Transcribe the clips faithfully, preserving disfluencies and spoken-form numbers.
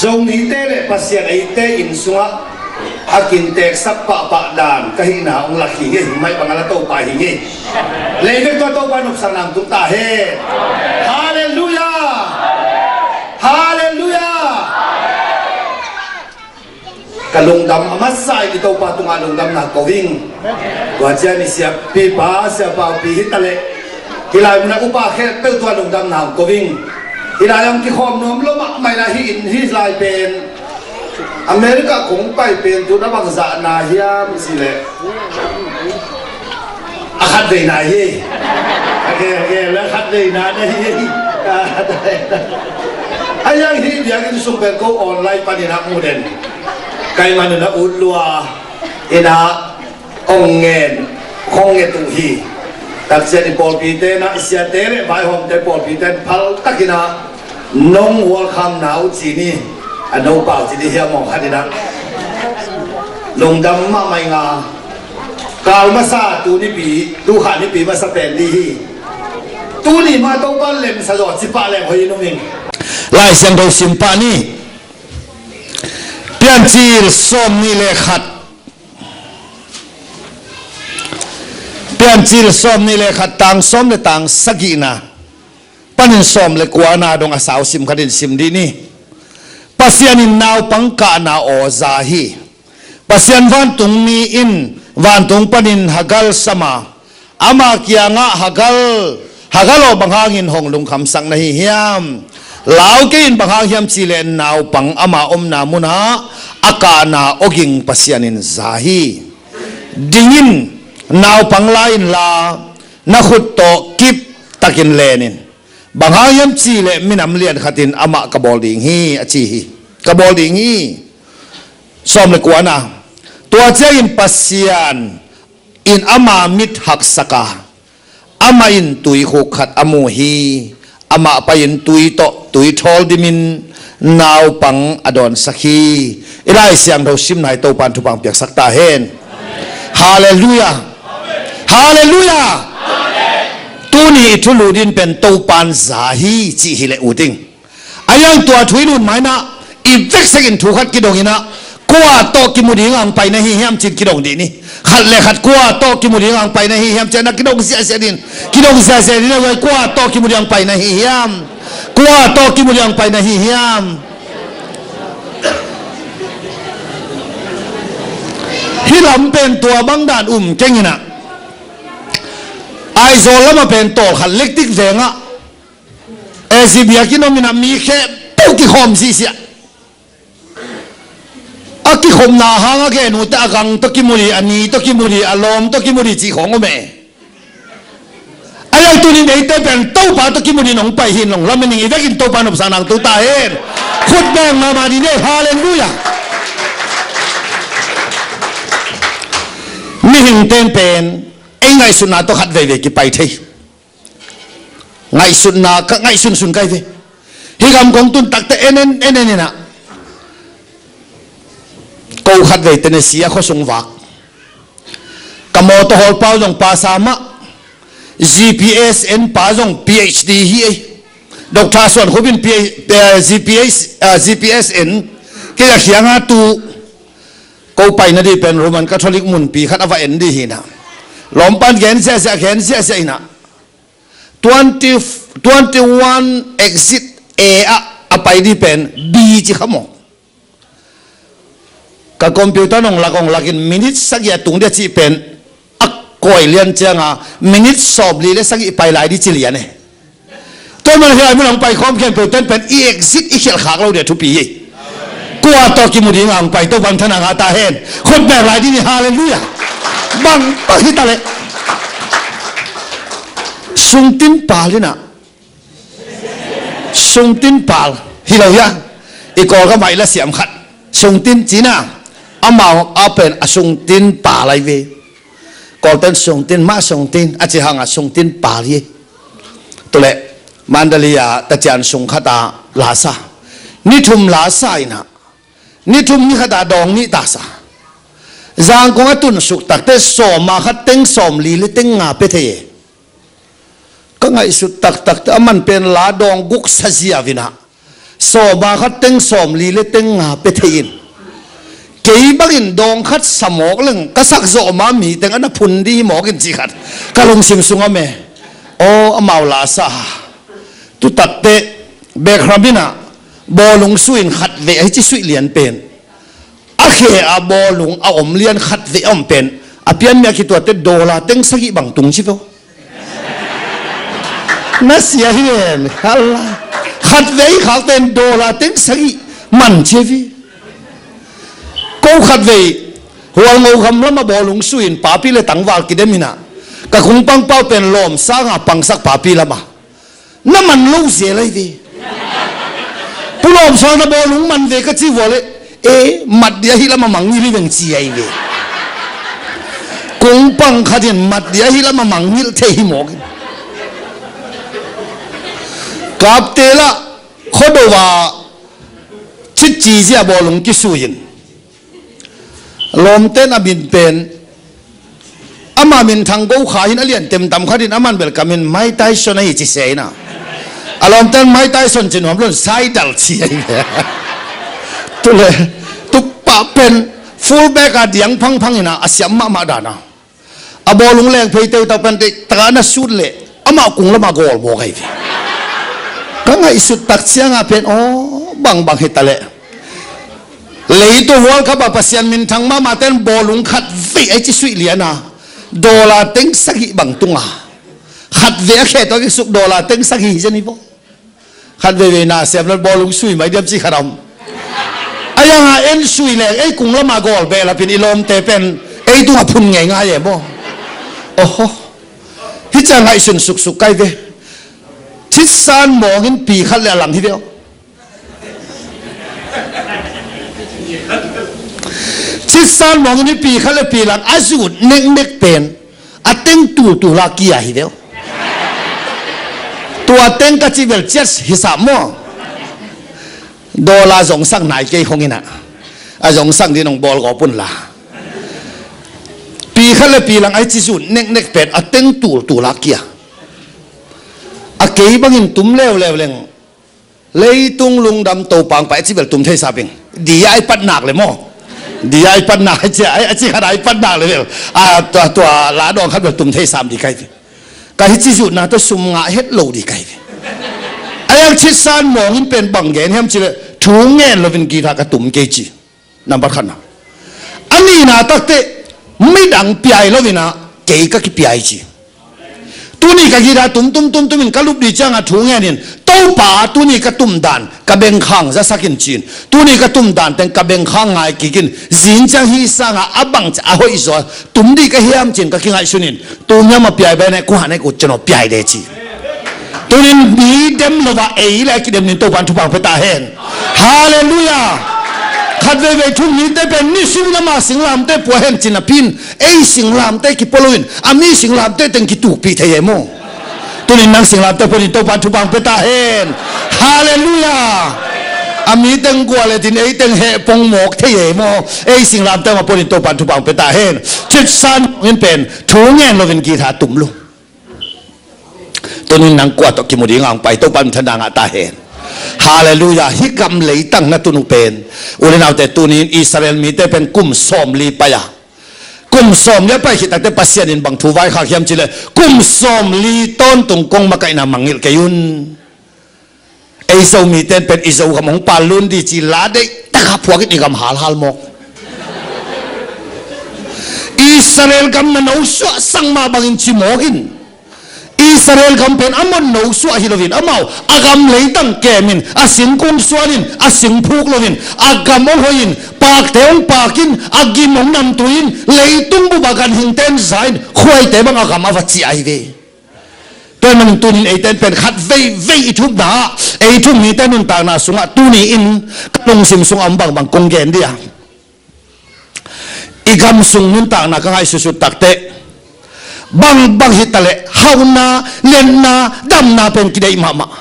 Zong nite le Pasian eite inn sungah a kinteeksak pahpah dan ka hihna hong lak hi ngei, maih bangah la Topa hi ngei. Leivek tua Topa nopsakna tung ta hen. Halleluiah. Halleluiah. Ka lungdam a masa in i Topa tungah lungdamna ko ing. Tua ciang i siapipa siapaupi hi taleh hih lai munah upa khempeuh tua lungdamna ko ing. Hih lai hong kikhawm nuam lo mahmah ina hi in hih lai pen America kong pai pen tu na bangzahna hiam cileh a khat veina hi. A gel gel a khat veina na hi. A yang hi biakinn sung pen ko online panin a mu den. Kai manun a ut lua ina ong ngen khong nget uh hi. Takcian i pawlpite na i siate le vaihawmte pawlpite phal takina nong welcome na uh ci ni. A no pau ci ni hiam mong khatina lungdam mahmah inga. Kal masa tu nipi tu kha nipi masa pen di hi. Tuni mah Topa lemsa zaw cipah leng hoi in um ing. Lai Siangtho simpah ni. Piancil sawm ni le khat. Piancil sawm ni le khat tang sawm le tang sagihna panin sawm le kuana dong a sau sim khatin sim dih ni. Pasian in naupang kahna aw za hi. Pasian vantungmi in vantung panin Hagar sam a, ama kiangah Hagar, Hagar aw, bang hangin hong lungkhamsak na hi hiam? Lau kei in, bang hang hiam cihleh naupang ama omna munah a kahna awging Pasian in za hi. Ding in, naupang la inla na khut tawh kip takin len in. Bang hang hiam cihleh minam lian khatin amah ka bawl ding hi a ci hi. Ka bawl ding hi. Sawm le kuana. Tua ciangin Pasian in ama mit haksak a, amah in tuikhuk khat a mu hi. Amah pai-in tui tawh tui thawl dimin naupang a dawnsak hi. I Lai Siangtho simna hi Topan thupha piaksak ta hen. Halleluiah. Halleluiah. Tuni i thulu din pen Topan za hi cih hileh u ding. A yang tua thu i lut mainah i veksekin thu khat kidong inah kua tawh kimu ding ang pai na hi hiam cin kidong dih ni. Khat le khat kua tawh kimu ding ang pai na hi hiam cin a kidong siasia din. Kidong siasia din a kua tawh kimu ding ang pai na hi hiam. Kua tawh kimu ding ang pai na hi hiam. Hih lam pen tua bang dan um keng inah Aizawl lamah pen tawlkhat lektik vengah A Z biakinn om inah mi khempeuh kikhawm sihsiah. A kikhopna hang a gen uh teh a gang tawh kimu dih, a ni tawh kimu dih, a lawm tawh kimu dih cih khawng om e. A yang tunin eite pen Topa tawh kimu dih nong pai hin long lamen ing i vekin Topa nopsa nang tu ta hen. Khut beng mahmah dih ni. Halleluiah. Mihing ten pen ei ngaihsutna tawh khat veivei kipai thei. Ngaihsutna ka ngaihsunsun kai ve. Hih gam kong tun takte en en en en inah ko khat vei Tennessee a khuasung vak. Ka mawtaw hawlpa uh zong pasa mah. G P S N pa zong P H D hi ei. Doctor Suan Khup in P H, eh, G P S, eh, G P S N kei a khianga tu ko paina dih pen Roman Catholic munpi khat a va en dih hinah lawmpan gen siasia gen siasia inah twenty, twenty one exit A ah a pai dih pen B ci kha maw. Ka computer nong lak ong lakin minute sagih a tung dia cih pen a kawi lian cianga minute sawmli le sagih pai lai dih ci lian e. Tua man hiai mun ang pai khawm khempeuh ten pen i exit i khialh khak lo dia thupi hi. Kua tawh kimu ding ang pai Topan thana ngah ta hen. Khut beng lai dih ni. Halleluiah. Bang bang hi taleh sungtin pal inah sungtin pal hi lo hia. I Kawlgam ah i la siam khat sungtin cina amau a pen a sungtin pal ai ve. Kawlten sungtin mah sungtin a ci hanga sungtin pal hi. Tuleh Mandalay a tacian sung khata lasa ni thum lasa inah ni thum ni khata dawng nih tasa. Zangkong a tunsuk takte sawma khat teng sawmli le teng nga pe thei e. Ka ngaihsut taktakte a man pen la dawng guk sa ziau inah Sawm a khat teng sawmli le teng nga pia thei in, kei bangin dawng khat sa mawk leng ka sak zawh ma mi teng a na phun dih hi mawk in cih khat ka lungsim sungah me. Aw, amau la sa. Tutakte Backhoe in ah bawlung sui in khat vei ahi ci suih lian pen, a khe a bawlung a om lian khat vei a om pen, a pian mi a kituatte dollar teng sagih bang tung ci ve. Na sia hi ven. Khat vei khak pen dollar teng sagih man ci ve. Ko khat vei Hualngo kham lamah bawlung sui in papi le tangval kidem in ah, ka kungpang pau pen lawm sanga pangsak papi lamah na man lo zel ahi ve. Pu Lawm Suang, na bawlung man ve ka ci vua leh, e, mat dih ahi lamah mangngilh hi veng ci ahi ve. Kungpang khat in mat dih ahi lamah mangngilh thei hi mawk in. Kapte lah Khuado a citci zia bawlung kisui in, lawmten a min pen, ama minthang go kha hin a lian temtam khat in aman bel ka min Mike Tyson ahi ci sia in ah, a lawmten Mike Tyson ci nuam lo in Saidal ci ahi. Tule, tukpa pen fullback a diang phangphang in ah, a siam mahmah dan a, a bawlung leng phei teutau pen deih taka na sut leh amah kung lamah goal mawk ahi ve. Ka ngaihsut tak ciangah pen, aw, bangbang hi ta leh. Leitung World Cup ah Pasian minthang mahmah ten bawlung khat vei ahi ci suih lian a, dollar teng sagih bang tung a, khat vei a khe tawh a kisuk dollar teng sagih hi zen hi vaw. Khat veivei na siam lo bawlung sui mai diam ci khat a om. A yang a en sui leng ei kung lamah goal behlap in i lawmte pen ei tungah phun ngeingai e maw. Oho. Hi ciang ngaihsun suksuk kai ve. Citsan mawng in pi khat le a lang hi ve aw. Citsan mawng in pi khat le pi lang a zut neknek pen a teng tultul a kia hi ve aw. Tua teng ka cih bel ciat hisap maw. Dollar zongsak nai kei hong in ah, a zongsak ding hong bawl gawp un la. Pi khat le pi lang ahi ci zut neknek pen a teng tultul a kia. A kei bangin tum leuleu leng leitung lungdam Topa hong pai a ci bel tum thei sam ing. Di a i pat nak le maw. Di a i pat nak a ci, a ci khat a i pat nak le bel, a tua, tua la dawng khat bel tum thei sam di kai ve. Ka hi ci zutna tawh sum ngah het lo di kai ve. A yang Citsan mawng in pen bang gen hiam ci leh, thu ngen loin guitar ka tum kei ci. Nambat khatna. A nihna takteh midang piai loin ah kei ka kipiai ci. Tuni ka guitar tum tum tum tum in ka lup dih ciangah thu ngen in, Topa, tuni ka tum dan ka bengkhang zasak in ci in, tuni ka tum dan teng ka bengkhang ngai kik in, zing ciang hi sangah a bang a hoih zaw tum dih ka hiam ci in ka kingaihsun in, tum hiam a piai bai ne kuha ne ku ceno piai de ci. Tunin mi dem lo a ei le a kidem nin Topan thupha pia ta hen. Halleluiah. Khat veivei thu mite pen nisim in ama singlamte pua hen ci napi in, ei singlamte kipua loin a mi singlamte teng kitukpih thei e maw. Tunin nang singlamte pua nin Topan thupha pia ta hen. Halleluiah. A mi teng gual e tin ei teng heh pong mawk thei e maw. Ei singlamte ma pua nin Topan thupha pia ta hen. Citsan in pen thu ngen loin guitar tum lo. Tunin nang kua tawh kimu ding a hong pai Topa minthanna ngah ta hen. Halleluiah. Hih gam leitang na tun uh pen, u le naute, tunin Israel mite pen kum sawmli pai a, kum sawmli a pai khit takte Pasian in bang thu vaikhak hiam ci leh, kum sawmli tawntung kong makaihna mangngilh kei un. Ei Zomite in pen i Zogam hong pal lun di ci la deih taka phuak in i gam halhal mawk. Israel gam na nosuah sang mah bangin ci mawk in. Israel gam pen amau nosuah hi loin, amau a gam leitang kem in, a singkung suan in, a sing phuk loin, a gam hong hoih in, pakte hong pak in, a gim hong namtui in, leitung bup a ganhingte in za in, khuaite bang a gam a va ciah hi ve. Tua ahih manin tunin eite in pen khat veivei i thupna ah, ei thu mite nuntakna sungah tuni in ka lungsim sungah om bangbang kong gen dih a, i gam sung nuntakna ka ngaihsutsut takteh, bangbang hi taleh hauhna, liatna, damna pen kideih mahmah.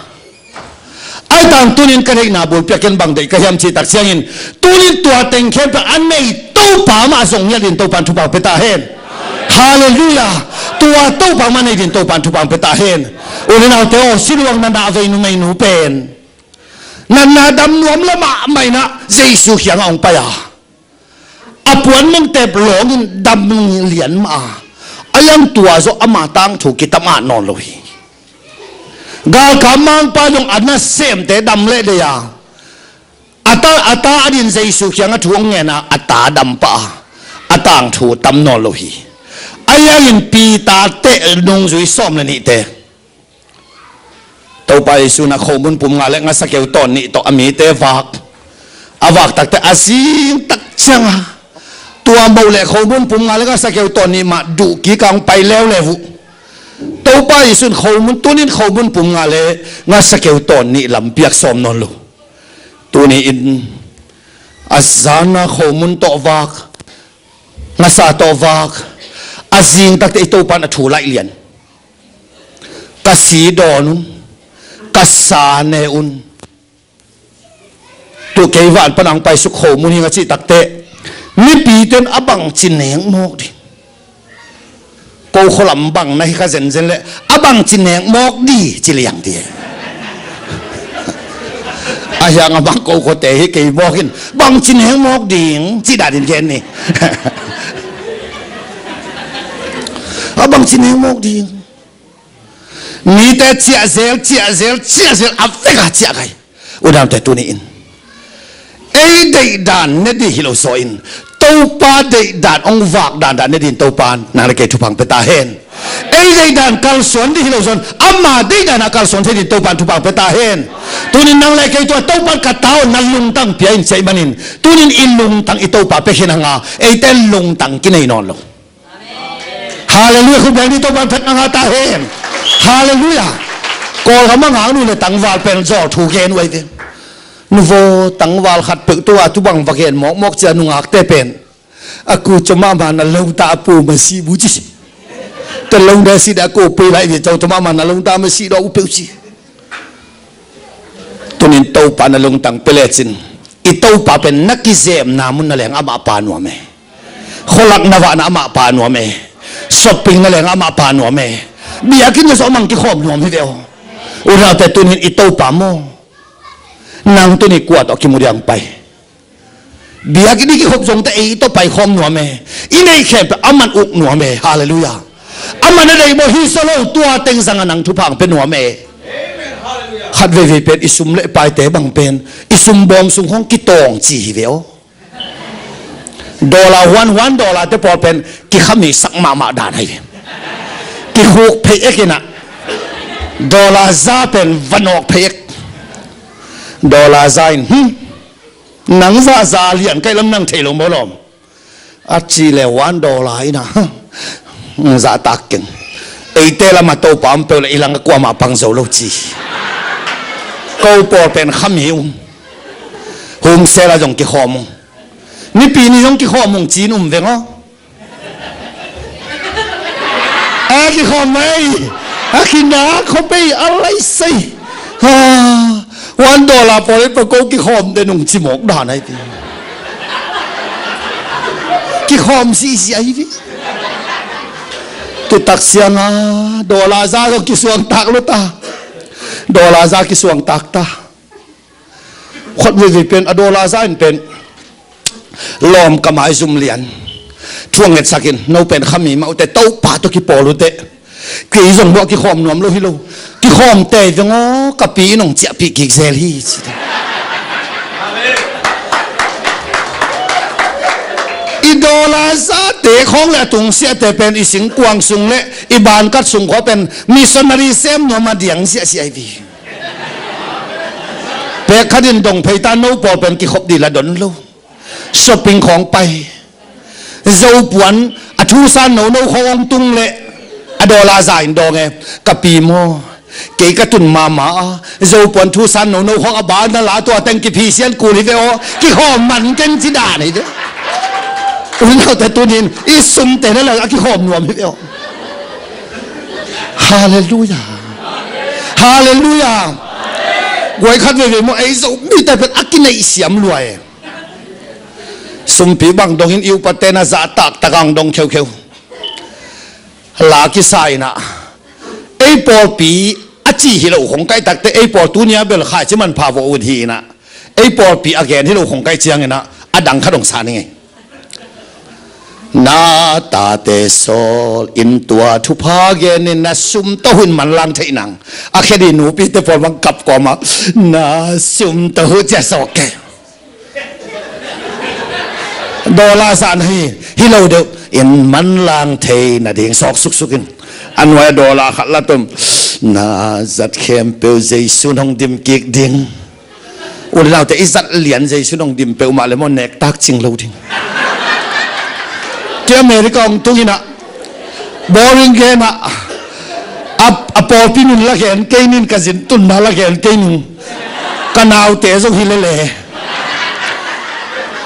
Ahi zongin tunin ka deihna bulpi a ken bang deih ka hiam cih tak ciangin, tunin tua teng khempeuh a nei Topa mah zong ngiat in Topan thupha pia ta hen. Halleluiah. Tua Topa mah nei din Topan thupha pia ta hen. U le naute aw, siluang na nah vei numeinu pen, Natna dam nuam lamah mah inah Jesu kiangah hong pai a, a puan mong tep lawngin dam lian mah a, a iang tua zawh ama tangthu kitam ah nawn lo hi. Galkap mangpa zong a nasemte dam leh dei a, a ta, a ta a din Jesu kiangah thu hong ngen a, a ta dam pah a, a tangthu tam nawn lo hi. A iangin Peter teh nungzui sawm le nihte Topa Jesu in a khomun pum nga le ngasa keu tawn nih tawh a mite vak. A vak takte a zing tak cianga tua moh le khomun pum nga le ngasa keu tawn nih mah duh kik a hong pai leuleu uh. Topa Jesu in khomun, tunin khomun pum nga le ngasa keu tawn nih lam piak sawm nawn lo. Tuni in a zana khomun tawh vak, ngasa tawh vak, a zing takte i Topa in a thu laih lian. Ka si dawn un, ka sa ne un. Tu kei van pan a hong paisuk khomun hi ing a cih takte, mipite in a bangci nek mawk ding. Ko khualam bang na hi kha zenzen leh a bangci nek mawk ding ci liang ding. A hiang a bang ko khuate hi kei mawk in bangci nek mawk ding ci danin gen ni. A bangci nek mawk ding. Mite ciahzel, ciahzel, ciahzel, a vek a ciah kai. U dante tuni in ei deihdan ne ding hi lo zaw in, Topa deihdan hong vak dandan ne ding Topa nang le kei thupha hong pia ta hen. Ei deihdan kalsuan ding hi lo zaw in, ama deihdan a kalsuan thei ding Topa thupha hong pia ta hen. Tunin nang le kei tua Topa ka ta aw na lungtang pia in ci ahih manin, tunin i lungtang i Topa pia khin hang a, eite lungtang kinei nawn lo. Halleluiah. Khut beng ding Topa phat na ngah ta hen. Halleluiah. Kawlgam a ngaknu le tangval pen zawl thu gen uh ahi ve. Nuvo tangval khat peuh tua tu bang va gen mawkmawk cia nungakte pen a ku cawmah mahmah na lo ta a pu ma si bu ci si. Te lo na si da ko pei lai ve cawmah mahmah na lo ta ma si daw uh peuh ci. Tunin Topa na lungtang pia lecin i Topa pen na kizemna mun na leng amah pa nuam e. Khualak na vahna amah pa nuam e. Shopping na leng amah pa nuam e. Biakinn na zawh mang kikhawm nuam hi ve aw. U dante tunin i Topa maw, nang tuni kua tawh kimu diang pai. Biakinn i kikhop zongte ei tawh paikhawm nuam e. I neih khempeuh aman uk nuam e. Halleluiah. Aman a deih maw hi sa lo tua teng zanga nang thupha hong pia nuam e. Khat veivei pen i sum le paite bang pen i sum bawm sung hong kitawng ci hi ve aw. Dollar huan huan dollar te pawl pen kikhami sak mahmah dan ahi ve. Kikhuk phei ek inah dollar za pen va nawk phei ek. Dollar za in hmm. Nang zah za lian kaih lam nang thei lo maw lawm? A ci le one dollar ina zahtak keng. Eite lamah Topa om peuh le i langah kuamah pang zo lo ci. Ko pawl pen khami ung. Hum sela zong kikhawm ung. Nipi ni zong kikhawm ung ci-in um veng aw. A kikhawm mai a kinak khawpei a laisei. One dollar pawl in pa ko kikhawm den ung cimawk dan ahi ti. Kikhawm sihsih ahi ti. Tutak sianga dollar za zong kisuangtak lo ta. Dollar za kisuangtak ta. Khuat veivei pen a dollar za in pen lawm ka maizum lian. Thuang ngetsakin no pen khami mah ute Topa tawh kipawl ute. Kei zong buah kikhawm nuam lo hi lo. Kikhawm tei veng aw ka pi in hong ciahpih kik zel hi cite. I dollar zate khawng le a tungsiahte pen i singkuang sung le i bankat sung khawng pen missionary sem nuam a diang siahsiah hi. Pek khatin dong phei ta no pawl pen kikhop dih la don lo. Shopping khawng pai. Zopuan a thusan nono khawng hong tung leh a dollar za in dawng e. Ka pi maw, kei ka tun mahmah a Zopuan thusan nono khawng a ba na la tua teng kiphisian kul hi ve aw. Kikhawm man keng ci dan hi ve. Unaute tunin i sumte na lo a kikhawm nuam hi ve aw. Halleluiah. Halleluiah. Guai khat veivei maw ei Zomite pen a kineih siam lua e. Sumpi bang dongin i upate na zahtak takang dong kheukheu. La kisa inah ei pawlpi a ci hi lo khong kaih takte, ei pawl tuni a bel khaici manpha vawh uh hi inah, ei pawlpi a gen hi lo khong kaih cianginah a dang khat hong sa ni ngei. Na tate sawl in tua thupha genin na sum tawh hun manlang theih nang. A khe di nupite pawl bang kap kawma, na sum tawh hu cia sawk kei. Dollar zah na hi, hi lo deuh in manlang thei nading sawk suksuk in, a nuai a dollar khat la tom, na zat khempeuh Jesu in hong dim kik ding. U le naute, i zat lian Jesu in hong dim peuhmah le maw, nektak cing lo ding. Tua America hong tung inah, Bowling game ah a, a pawlpi nun la gen kei nin, ka zin tunna la gen kei nin, ka naute zong hi lele.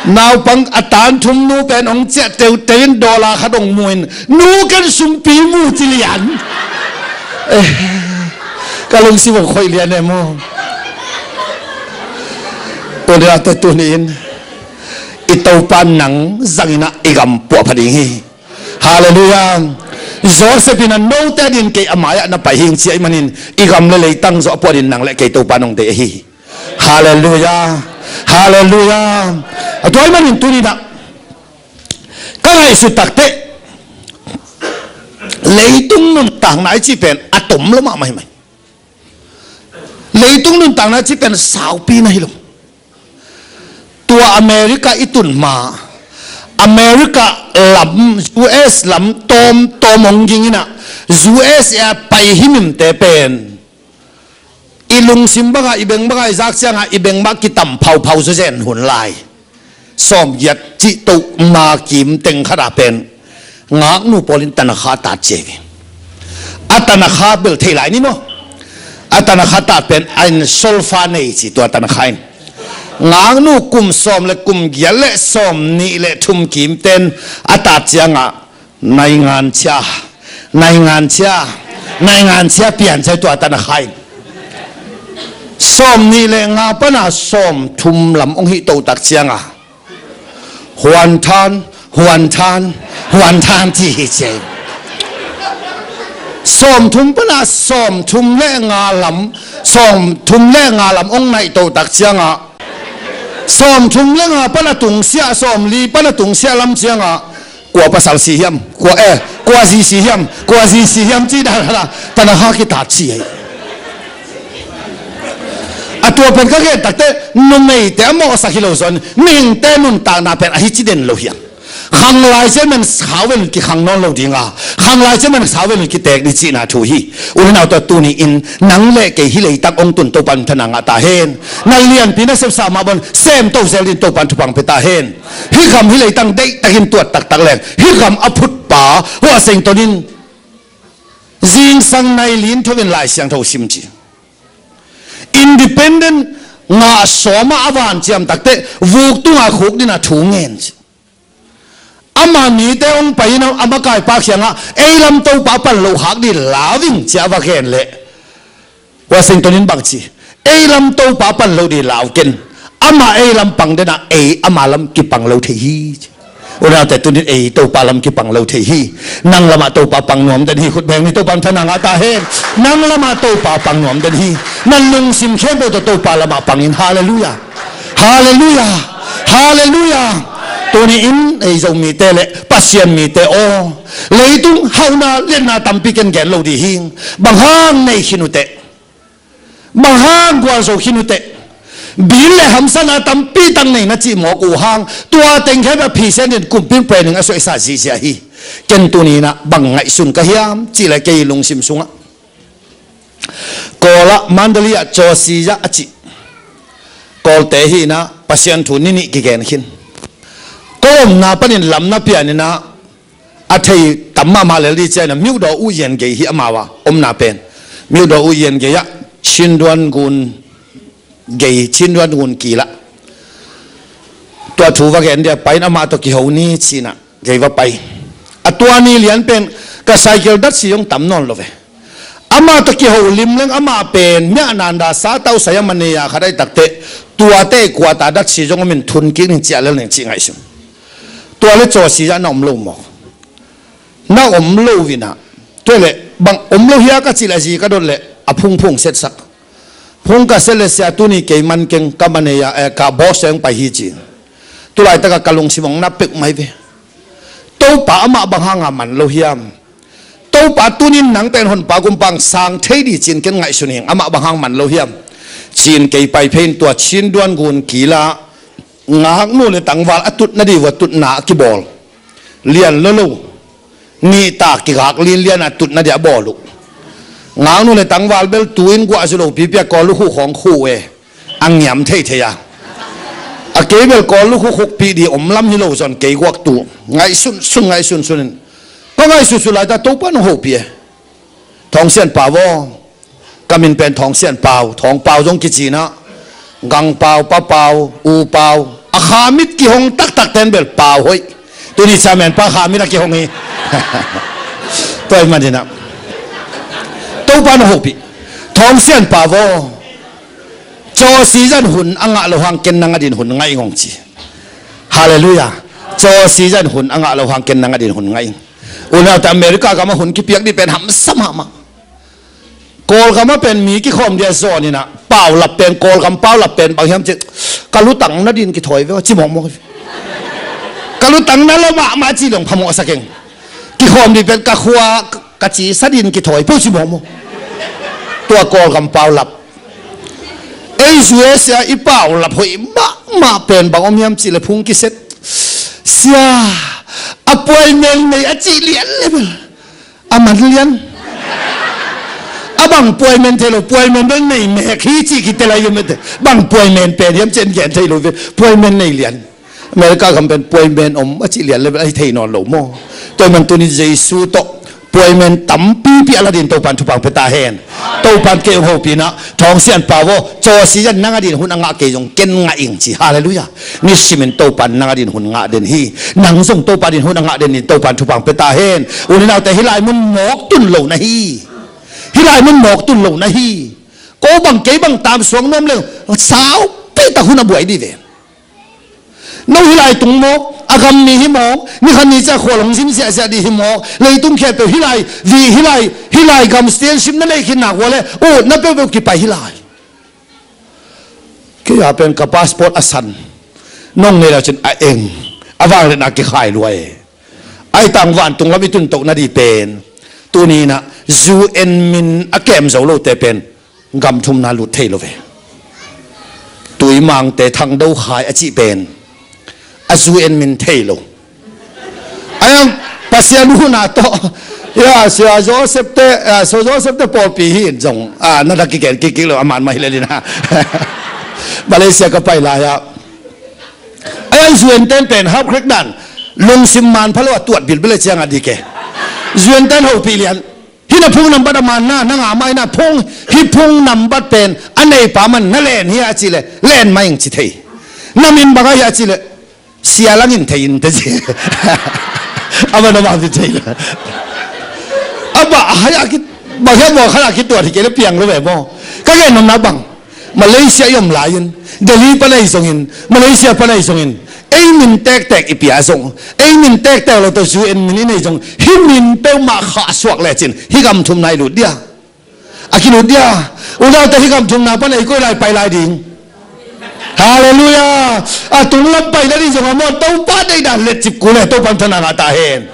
Naupang a tan thum nu pen hong ciah teuteu in dollar khat hong mu in, nu, ken sumpi mu ci lian. Eh, ka lungsim hong khoih lian e maw. Tua ni a te tuni in i Topa nang zang inah i gam puah pha ding hi. Halleluiah. Joseph in a note a din kei a mai-ah na pai hing ci ahih manin i gam le leitang zawh a puah din nang le kei Topa nong deih ahi hi. Halleluiah. Halleluiah. A tua ahih manin tuni inah ka ngaihsut takteh leitung nuntakna i cih pen a tom lo mahmah hi mai. Leitung nuntakna cih pen saupi na hi lo. Tua America i tun ma, America lam, U S lam tawmtawm hong ging inah, U S a pai himhimte pen i lungsim banga, i beng banga i zak cianga i beng bang kitam phauphau zawzen hun lai. Sawmgiat cih toh ma kim teng khat a pen ngaknu pawl in tanakha tat cia hi. A tanakha bel thei lai ni maw? A tanakha tat pen a in solfa nei ci tua tanakha in. Ngaknu kum sawm le kum giat le sawm nih le thum kim ten a tat cianga naingan cia, naingan cia, naingan cia pian cia tua tanakha in. Sawm nih le nga pana sawm thum lam hong hih toh tak cianga Huan than, huan than, huan than ci hi cia hi. Sawm thum pana sawm thum le nga lam, sawm thum le nga lam hong naih toh tak cianga, sawm thum le nga pana tungsiah, sawm li pana tungsiah lam cianga, kua pasal si hiam, kua, eh, kua zi si hiam, kua zi si hiam ci dan hala, tanakha kitat ci hi. A tua pen ka gen takte, numeite a mawhsak hi lo zaw in, mihingte nuntakna pen ahi ci den lo hiam? Khang lai ciang men khau vel kikhang nawn lo dinga, khang lai ciang men khau vel kiteek ding cihna thu hi. U le naute, tuni in nang le kei hih leitang hong tun Topa in thana ngah ta hen. Na lianpi na sepsa mah bang semto zel ding Topa in thupha pia ta hen. Hih gam hih leitang deihtakin tuat taktak leng, hih gam a phutpa Washington in zingsang nai lin tho in Lai Siangtho sim ci. Independent ngah sawma a van ciam takte vuk tunga khuk dina thu ngen ci. Ama mite hong pai in a makaipa kiangah ei lam Topa pan loh khak dih lau ing ci a va gen leh Washington in bang ci, ei lam Topa pan loh dih lau ken. Ama ei lam pang dena ei ama lam kipang lo thei hi ci. U le naute, tunin ei Topa lam kipang lo thei hi. Nang lamah Topa pang nuam den hi. Khut beng ni, Topa in thana ngah ta hen. Nang lamah Topa pang nuam den hi. Na lungsim khempeuh tawh Topa lamah pangin. Halleluiah. Halleluiah. Halleluiah. Tuni in ei Zomite le Pasian mite aw, leitung hauhna liatna tampi ken gen lo dih hi. Bang hang nei khin uh teh, bang hang gualzo khin uh teh, bil le hamsatna tampi tak nei na cih mawk uh hang, tua teng khempeuh a phisen in kumpi in planning a suaisa zihziah hi. Ken tuni inah bang ngaihsun ka hiam cih le kei lungsim sungah Kawlah Mandalay ah Cawsiah a cih Kawlte hi inah Pasian thu ni nih kigen khin. Ka omna panin lam na pian inah a thei tam mahmah lel dih ciang inah Myodaw U Yian gei hi amau a omna pen. Myodaw U Yian gei ah Chinduan gun gei, Chinduan gun kilah tua thu va gen dia pai in amah tawh kiho ni ci inah gei va pai. A tua ni lian pen ka cycle datsi zong tam nawn lo ve. Amah tawh kiho limleng amah pen miah nanda sa tau saya mania khat ahi takteh tuate kuata datsi zong om in thun kik ning ciah lel ning cih ngaihsun. Tua le Cawsiah na om lo mawk. Na om lo vinah. Tua le bang om lo hia ka cih le a zi ka dot le a phungphung setsak. Phung ka set le sia tuni kei man keng ka manei a, eh, ka boss eng pai hi ci. Tulaitak a ka lungsim hong na pek mai ve. Topa amah bang hanga man lo hiam? Topa tunin nang pen honpa gumpang sang thei di cin ken ngaihsun hing amah bang hang man lo hiam? Cin kei pai phein tua Chin duan gun kila ngaknu le tangval a tutna di vua tutna a kibawl. Lian lo lo. Nihtak kigak linlian a tutna di a bawl uh. Ngaknu le tangval bel tuin guah zu lo pipi a kawl lukhu khawng khu e. A ngiam theithei a. A kei bel kawl lukhu khukpih di om lam hi lo zon kei guak tu. Ngaihsun sun ngaihsun sun in. Ka ngaihsun sun lai ta Topa nong hopih e. Thawngsian Pau aw. Ka min pen Thawngsian Pau, Thawng Pau zong kici na. Gang Pau, Pa Pau, U Pau. A khamit kihong taktak ten bel Pau hoih. Tuni chairman pa khamit a kihong hi. Tua i man hi na. Topa nong hopih. Thawngsian Pau aw. Caw season hun a ngah lo hang ken nang a din hun ngah ing hong ci. Halleluiah. Caw season hun a ngah lo hang ken nang a din hun ngah ing. Unaute America gam a hun kipiak di pen hamsa mahmah. Kawlgam a pen mi kikhawm dia zawn in a paulap pen, Kawlgam paulap pen bang hiam cih, ka lutang na din kithawi ve aw ci mawkmawk. Ka lutang na lo mahmah ci long phamawhsak eng. Kikhawm di pen ka khua ka ci sa din kithawi peuh ci mawkmawk. Tua Kawlgam paulap. Ei U S A i paulap hoih mahmah pen bang om hiam cih le phung kiset. Sia, appointment nei a cih lian le bel. A man lian. A bang appointment thei lo, appointment bel nei mek hi cih kite lai hiam ete. Bang appointment pen hiam cih en gen thei lo ve. Appointment nei lian. America gam pen appointment om a cih lian le bel a hi thei nawn lo maw. Tua man tunin Jesu tawh appointment tampipi a la din Topan thupha pia ta hen. Topan kei hong hopih na, Thawngsian Pau aw, caw season nang a din hun a ngah kei zong ken ngah ing ci. Halleluiah. Nisimin Topan nang a din hun ngah den hi. Nang zong Topa din hun a ngah den in Topan thupha pia ta hen. U le naute hih lai mun mawk tun lo na hi. Hih lai mun mawk tun lo na hi. Ko bang kei bang tam suang nuam leng saupi tak hun a buai di ve. No hih lai tung mawk, a gam mi hi mawk, ni khat ni ciang khual hong zin ziahziah dih hi mawk, leitung khempeuh hih lai, vi hih lai, hih lai gam citizenship na neih khit nak ua le, utna peuhpeuh kipai hih lai. Kei a pen ka passport a san, nong nei lo cin a eng, a vangliatna kikhai lua e. Ai tang vantung lam i tun toh na di pen, tuni in a U N min a kem zo lote pen, gam thumna lut thei lo ve. Tuimangte Thangdo Khai a cih pen a U N min thei lo. Ayang Pasian huhna tawh, ya, Sia Joseph te, ya, Sia Joseph te pawlpi hi in zong, a, na dak kigen kik kik lo, a man mah hi le lina. Malaysia ka pai lai a. Ayang U N ten pen hap krek dan lungsim man pha lo a tuat bilbil a ciang a dik e. U N ten hopih lian. Hih na phung nambat a man na, na ngah mai na phung, hih phung nambat pen a neipa man na len hi a cih le, len mai ing ci thei. Na min bang a hi a cih le, Sia Lang in thei in te ci. A man a man ci thei le. A bah, a hai a kit, bang hiam maw khat a kituat hi kei le piang lo ve maw. Ka gen nopna bang. Malaysia i om lai-in, Delhi pan ahi zongin, Malaysia pan ahi zongin, ei min tektek i pia zong, ei min tektek lo tawh U N min i nei zong, hih min peuhmah khahsuak lecin, hih gam thumna i lut dia. A kilut dia. Unaute hih gam thumna pan ei koi lai pai lai ding. Halleluiah. A tung lam pai na ding zong a maw, Topa deihdan letcip kul e, Topa thana ngah ta hen.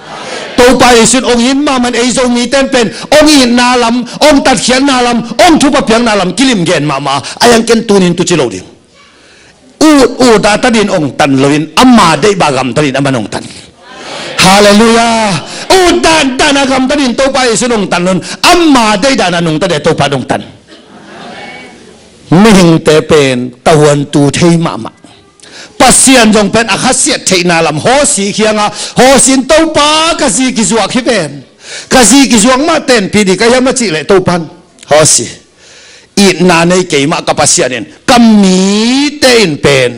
Topa Jesu in hong it mahmah in ei Zomite pen hong itna lam, hong tatkhiatna lam, hong thupha piakna lam kilim gen mahmah a, a yang ken tunin tuci lo ding. Ut ut a ta din hong tan loin ama deih bang a gamta din aman hong tan. Halleluiah. Ut dan dan a gamta din Topa Jesu in hong tan loin ama deih dan a nungta ding Topa in hong tan. Mihingte pen tahuantu thei mahmah. Pasian zong pen a khasiat theihna lam Hosea kiangah, Hosea in Topa ka zi kizuak hi ven. Ka zi kizuak mah tenpih ding ka hiam a cih leh Topa in, Hosea, itna nei keimah ka Pasian in ka mite in pen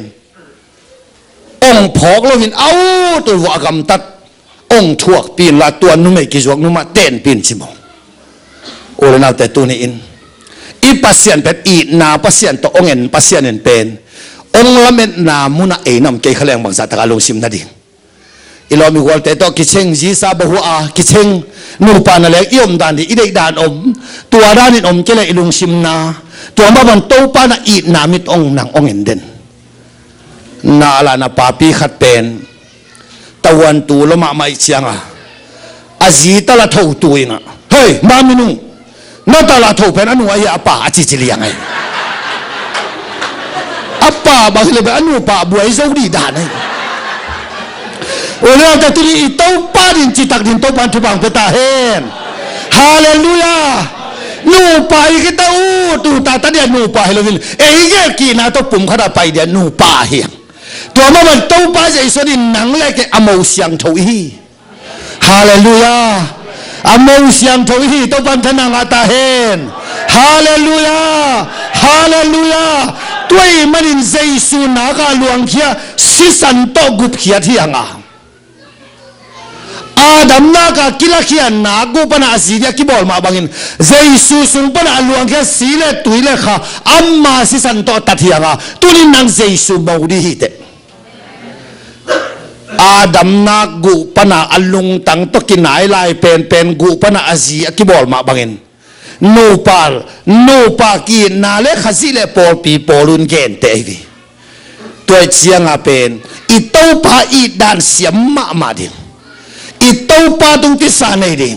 ong phawk loin a ut ut vua a gamtat ong thuakpih inla tua numei kizuak nu mah tenpih in ci maw. U le naute tuni in i Pasian pen itna Pasian tawh ong en Pasian in pen ong lametna munah ei na om kei kha leng bangzah taka lungsim na ding. I lawm i gualte tawh kicing, zisa bahu a kicing, nupa na leng i om dan dih, i deih dan om, tua danin om kei leh i lungsim na, tua mah bang Topa na itna mit ong nang ong en den. Na la na papi khat pen tavuan tu lo mahmah ih cianga a zi tala tho tu inga, "Hei, mami nu, na tala tho pen a nu ahi a pa," a cici liang ahi. A pa bang hi le pen a nupa buai zo dih dan ahi. Ule ta tuni i Topa din citak din Topa thupang pia ta hen. Halleluiah. Nupa i kita u tu ta ta dia nupa hi lo vin ei gel kina to pum khata pai dia nupa hi. Tua mah bang Topa Jesu din nang le kei a mo siangtho i hi. Halleluiah. A mo siangtho i hi, Topan thana ngah ta hen. Halleluiah. Halleluiah. Tua ih manin Jesu naka luangkhia sisan tawh gupkhiat hi a ngah. Adam naka kilakhia nak guh pana a zi dia kibawl mah bangin Jesu sung pana a luangkhia si le tui le kha ama sisan tawh tat hi a ngah. Tunin nang Jesu mo dih hi teh. Adam nak guh pana a lungtang tawh kinai lai penpen guh pana a zi a kibawl mah bangin nupa, nupa ki-itna le Khazih le pawlpi pawl un gente ahi ve. Tua ih cianga pen i Topa itdan siam mahmah ding. I Topa tung tisa nei ding.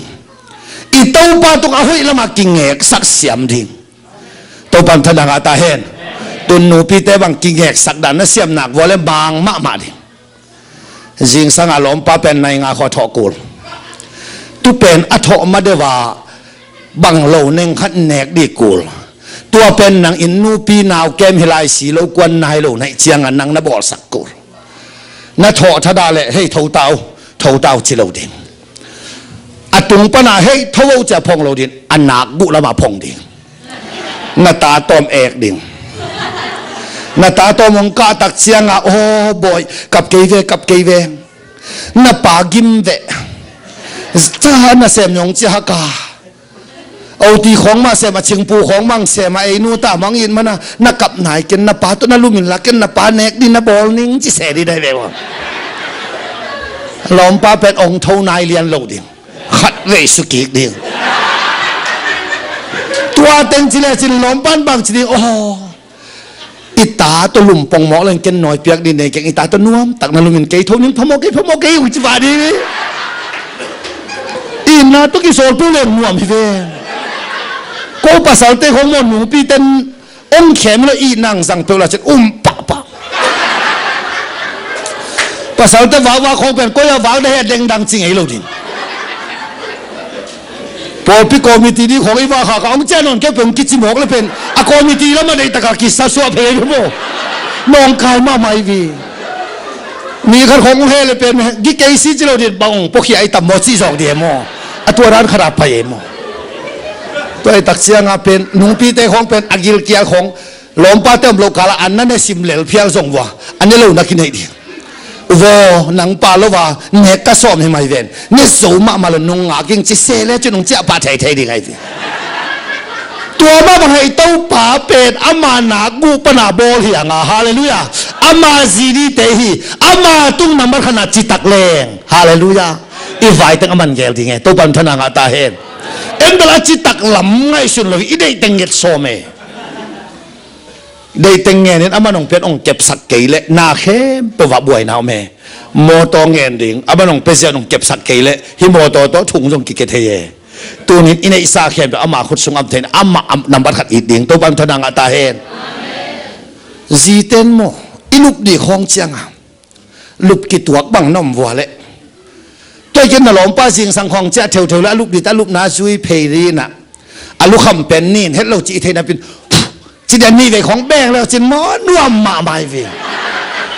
I Topa tung a hoih lamah kingeksak siam ding. Topan thana ngah ta hen. Tun nupite bang kingeksak dan na siam nak vua le bang mahmah ding. Zingsanga lawmpa pen nai nga khua thawh kul. Tu pen a thawh ma deuh a bang lo neng khat nek dih kul. Tua pen nang in nupi nau kem hi lai si lo kuan nai lo naih cianga nang na bawlsak kul. Na thawh thada le hei tho tau, tho tau ci lo ding. A tung pana hei tho o cia phong lo ding, a nak guh lama phong ding. Na ta tawm ek ding. Na ta tawm hong kahtak cianga, "Aw bawi, kap kei ve, kap kei ve. Na pa gim veh. Ca na sem nyong cia haka. Oti khawng mah sem a, cingpu khawng mang sem a, ei nu ta mang it mana, na kap nai ken na pa tawh na lumin la ken na pa nek dih na bawl ning," ci se dih dai ve ua. Lawmpa pen ong tho nai lian lo ding. Khat vei sukik ding. Tua teng ci le cin lawmpan bang ci ding, "Aw, i ta tawh lum pong mawk leng ken nawi piak dih nei keng, i ta tawh nuam tak na lumin kei tho ning phamawh kei, phamawh kei," ung ci va dih. Itna tawh kisawl peuh leng nuam hi ve. Ko pasalte khong maw nupi ten ong khem lo itna ang zang peuh la cin um pahpah. Pasalte vava khong pen koi a vak deh he dengdang ci ngei lo ding. Pawlpi committee dih khong i vak khaka ong ciah nawn kei peuh ong kici mawk le pen a committee lama deihtaka kisasuah phei ve maw. Nawngkai mahmah i vi. Mi khat khong ong he le pen gi kei si ci lo dih bang ong pawkhia i tam maw ci zawk dih e maw. A tua dan khata pai e maw. Tua i tak cianga pen nungpite khong pen a gilkial khong lawmpate om lo kala an na ne sim lel phial zong vua a ne lo na kineih ding. Vaw, nang pa lo va nek ka sawm hi mai ven. Ne zo mahmah lo nung ngak ing ci se le cu nung ciah pah theithei ding ahi ve. Tua mah bang hei Topa pen ama nak guh pana bawl hi a nga. Halleluiah. Ama zi dite hi. Ama tung nambat khatna citak leng. Halleluiah. I vai teng a man gel ding e. Topan thana ngah ta hen. En bel a citak lam ngaihsun lo hi. I deih teng nget sawm e. Deih teng ngenin a man ong pian ong kepsak kei leh na khempeuh ah buaina om e. Mawtaw ngen ding a man ong pia zian ong kepsak kei leh hih mawtaw tawh thung zong kikethei e. Tunin i neihsa khempeuh ama khut sung am thein ama nambat khat it ding Topan thana ngah ta hen. Ziten maw i lup dih khawng cianga lup kituak bang na om vua leh. Tua i ken na lawmpa zingsang khawng ciah theutheu le a lup dih ta lupna zui phei dinah a lukham pen nin het lo cih i theih napin ci dia nihvei khawng beng le cin maw nuam mahmah i ve.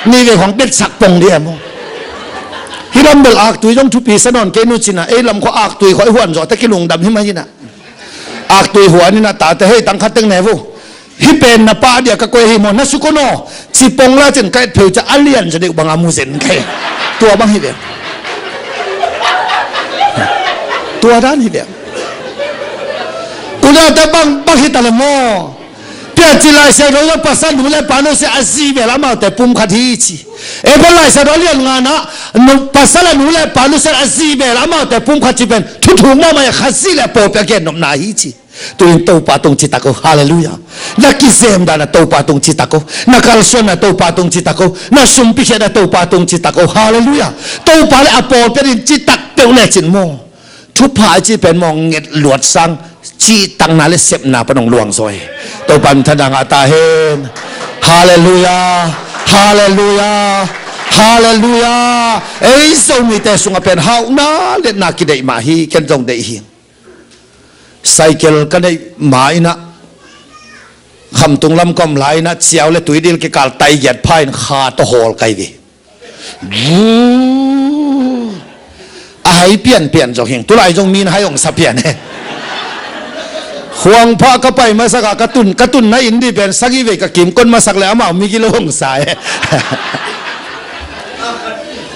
Nihvei khawng betsak pong dia maw. Hih lam bel aktui zong thupi sa nawn kei nu cinah ei lam khua aktui khua i huan zawh ta kilungdam hi mah hinah. Aktui huan inah tate hei tang khat teng ne vo. Hih pen na pa dia ka koih hi maw na sukon aw. Cipong la cin ka et pheu ca a lian za deuh banga mu zen ka hi. Tua bang hi ve. Tua dan hi ve. Tua dante bang bang hi ta le maw. Pia ci Lai Siangtho le pasal nu le pa no se a zi ve la maute pum khat hi ci. E pen Lai Siangtho a lian ngana Nu, pasal a nu le pa nusia a zi bel amaute pumkhat ci pen thuthuk mahmah a, Khazih le a pawlpi a gennopna hi ci. Tuin Topa tung citak o. Halleluiah. Na kizem dan a Topa tung citak o. Na kalsuan a Topa tung citak o. Na sumpi khiat a Topa tung citak o. Halleluiah. Topa le a pawlpi a din citak peuh lecin maw, thupha a cih pen maw, nget luat sang cihtakna le sepna pan hong luang zaw hi. Topa min thang a ta hen. Halleluiah. Halleluiah. Halleluiah. Ei Zomite sungah pen hauhna liatna kideih mah hi. Ken zong deih hi. Cycle ka neih ma in ah, Khamtung lam ka om lai in ah, Ciau le Tuidil kikal tai giat pha in kha tawh hawl ka hi ve. Vuu. A hai pianpian zong hing, tulai zong min hai hong sa pian e. Khuang phah ka pai masak a, ka tun, ka tunna inn dih pen sagih vei ka kimkot masak le amau migilo hong sa e.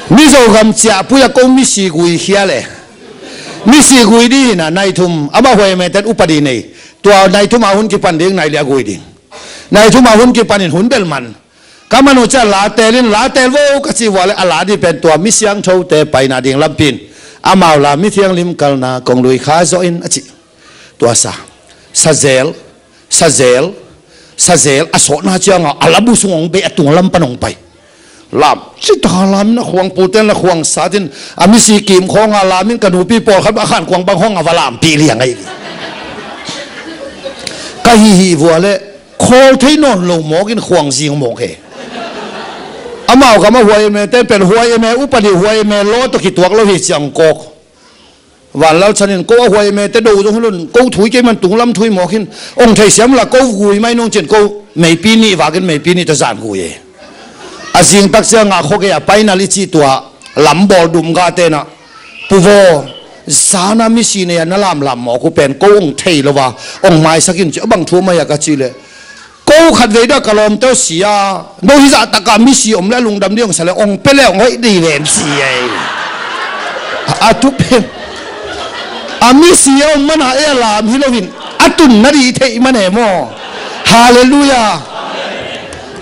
Mizo gam ciahpui a ko misi gui khial e. Misi gui dih hi na, nai thum, amah huai meten upadi nei. Tua nai thum a hun kipan ding, nai li a gui ding. Nai thum a hun kipan in hun bel man. Ka man uh ciah la tel in, la tel vo ka cih vua le a la dih pen tua mi siangthote paina ding lampi in, amau la mithiang lim kalna kong lui kha zaw in a cih. Tua sa, sa zel, sa zel, sa zel, a sawtna ciangah a labu sung hong bei, a tung lam pan hong pai. Lam citaka lam in a khuang puten la khuang satin, a misi kim khawngah lam in ka nupi pawlkhat a khan kuang bang khawngah va lampih liang ahi. Ka hihih vua le khawl thei nawn lo mawk in khuang zing mawk he. Amau gam a huai eme ten pen huai eme upadi huai eme law tawh kituak lo hi ciang kawk. Vanlal Chan in ko a huai eme te do zong hi lo in, ko thui kei man tung lam thui mawk in, ong thei siam la ko gui mai nung cin ko meipi nih vakin meipi nih tawh zan gui e. A zing tak ciangah khuagei a paina li cih tua lam bawl dum gah tenah, Pu vaw, zana misi nei a na lamlam mawk uh pen ko ong thei lo a, ong maisak in ci a, bang thu mai a ka cih leh, ko khatvei dah ka lawmte uh si a, no hizah takah misi om le a lungdam dih ong sa le ong pia le ong hoih dih ven si ei. A thupi a misi a om mana e a lam hi loin a tunna dih theih man e maw. Halleluiah.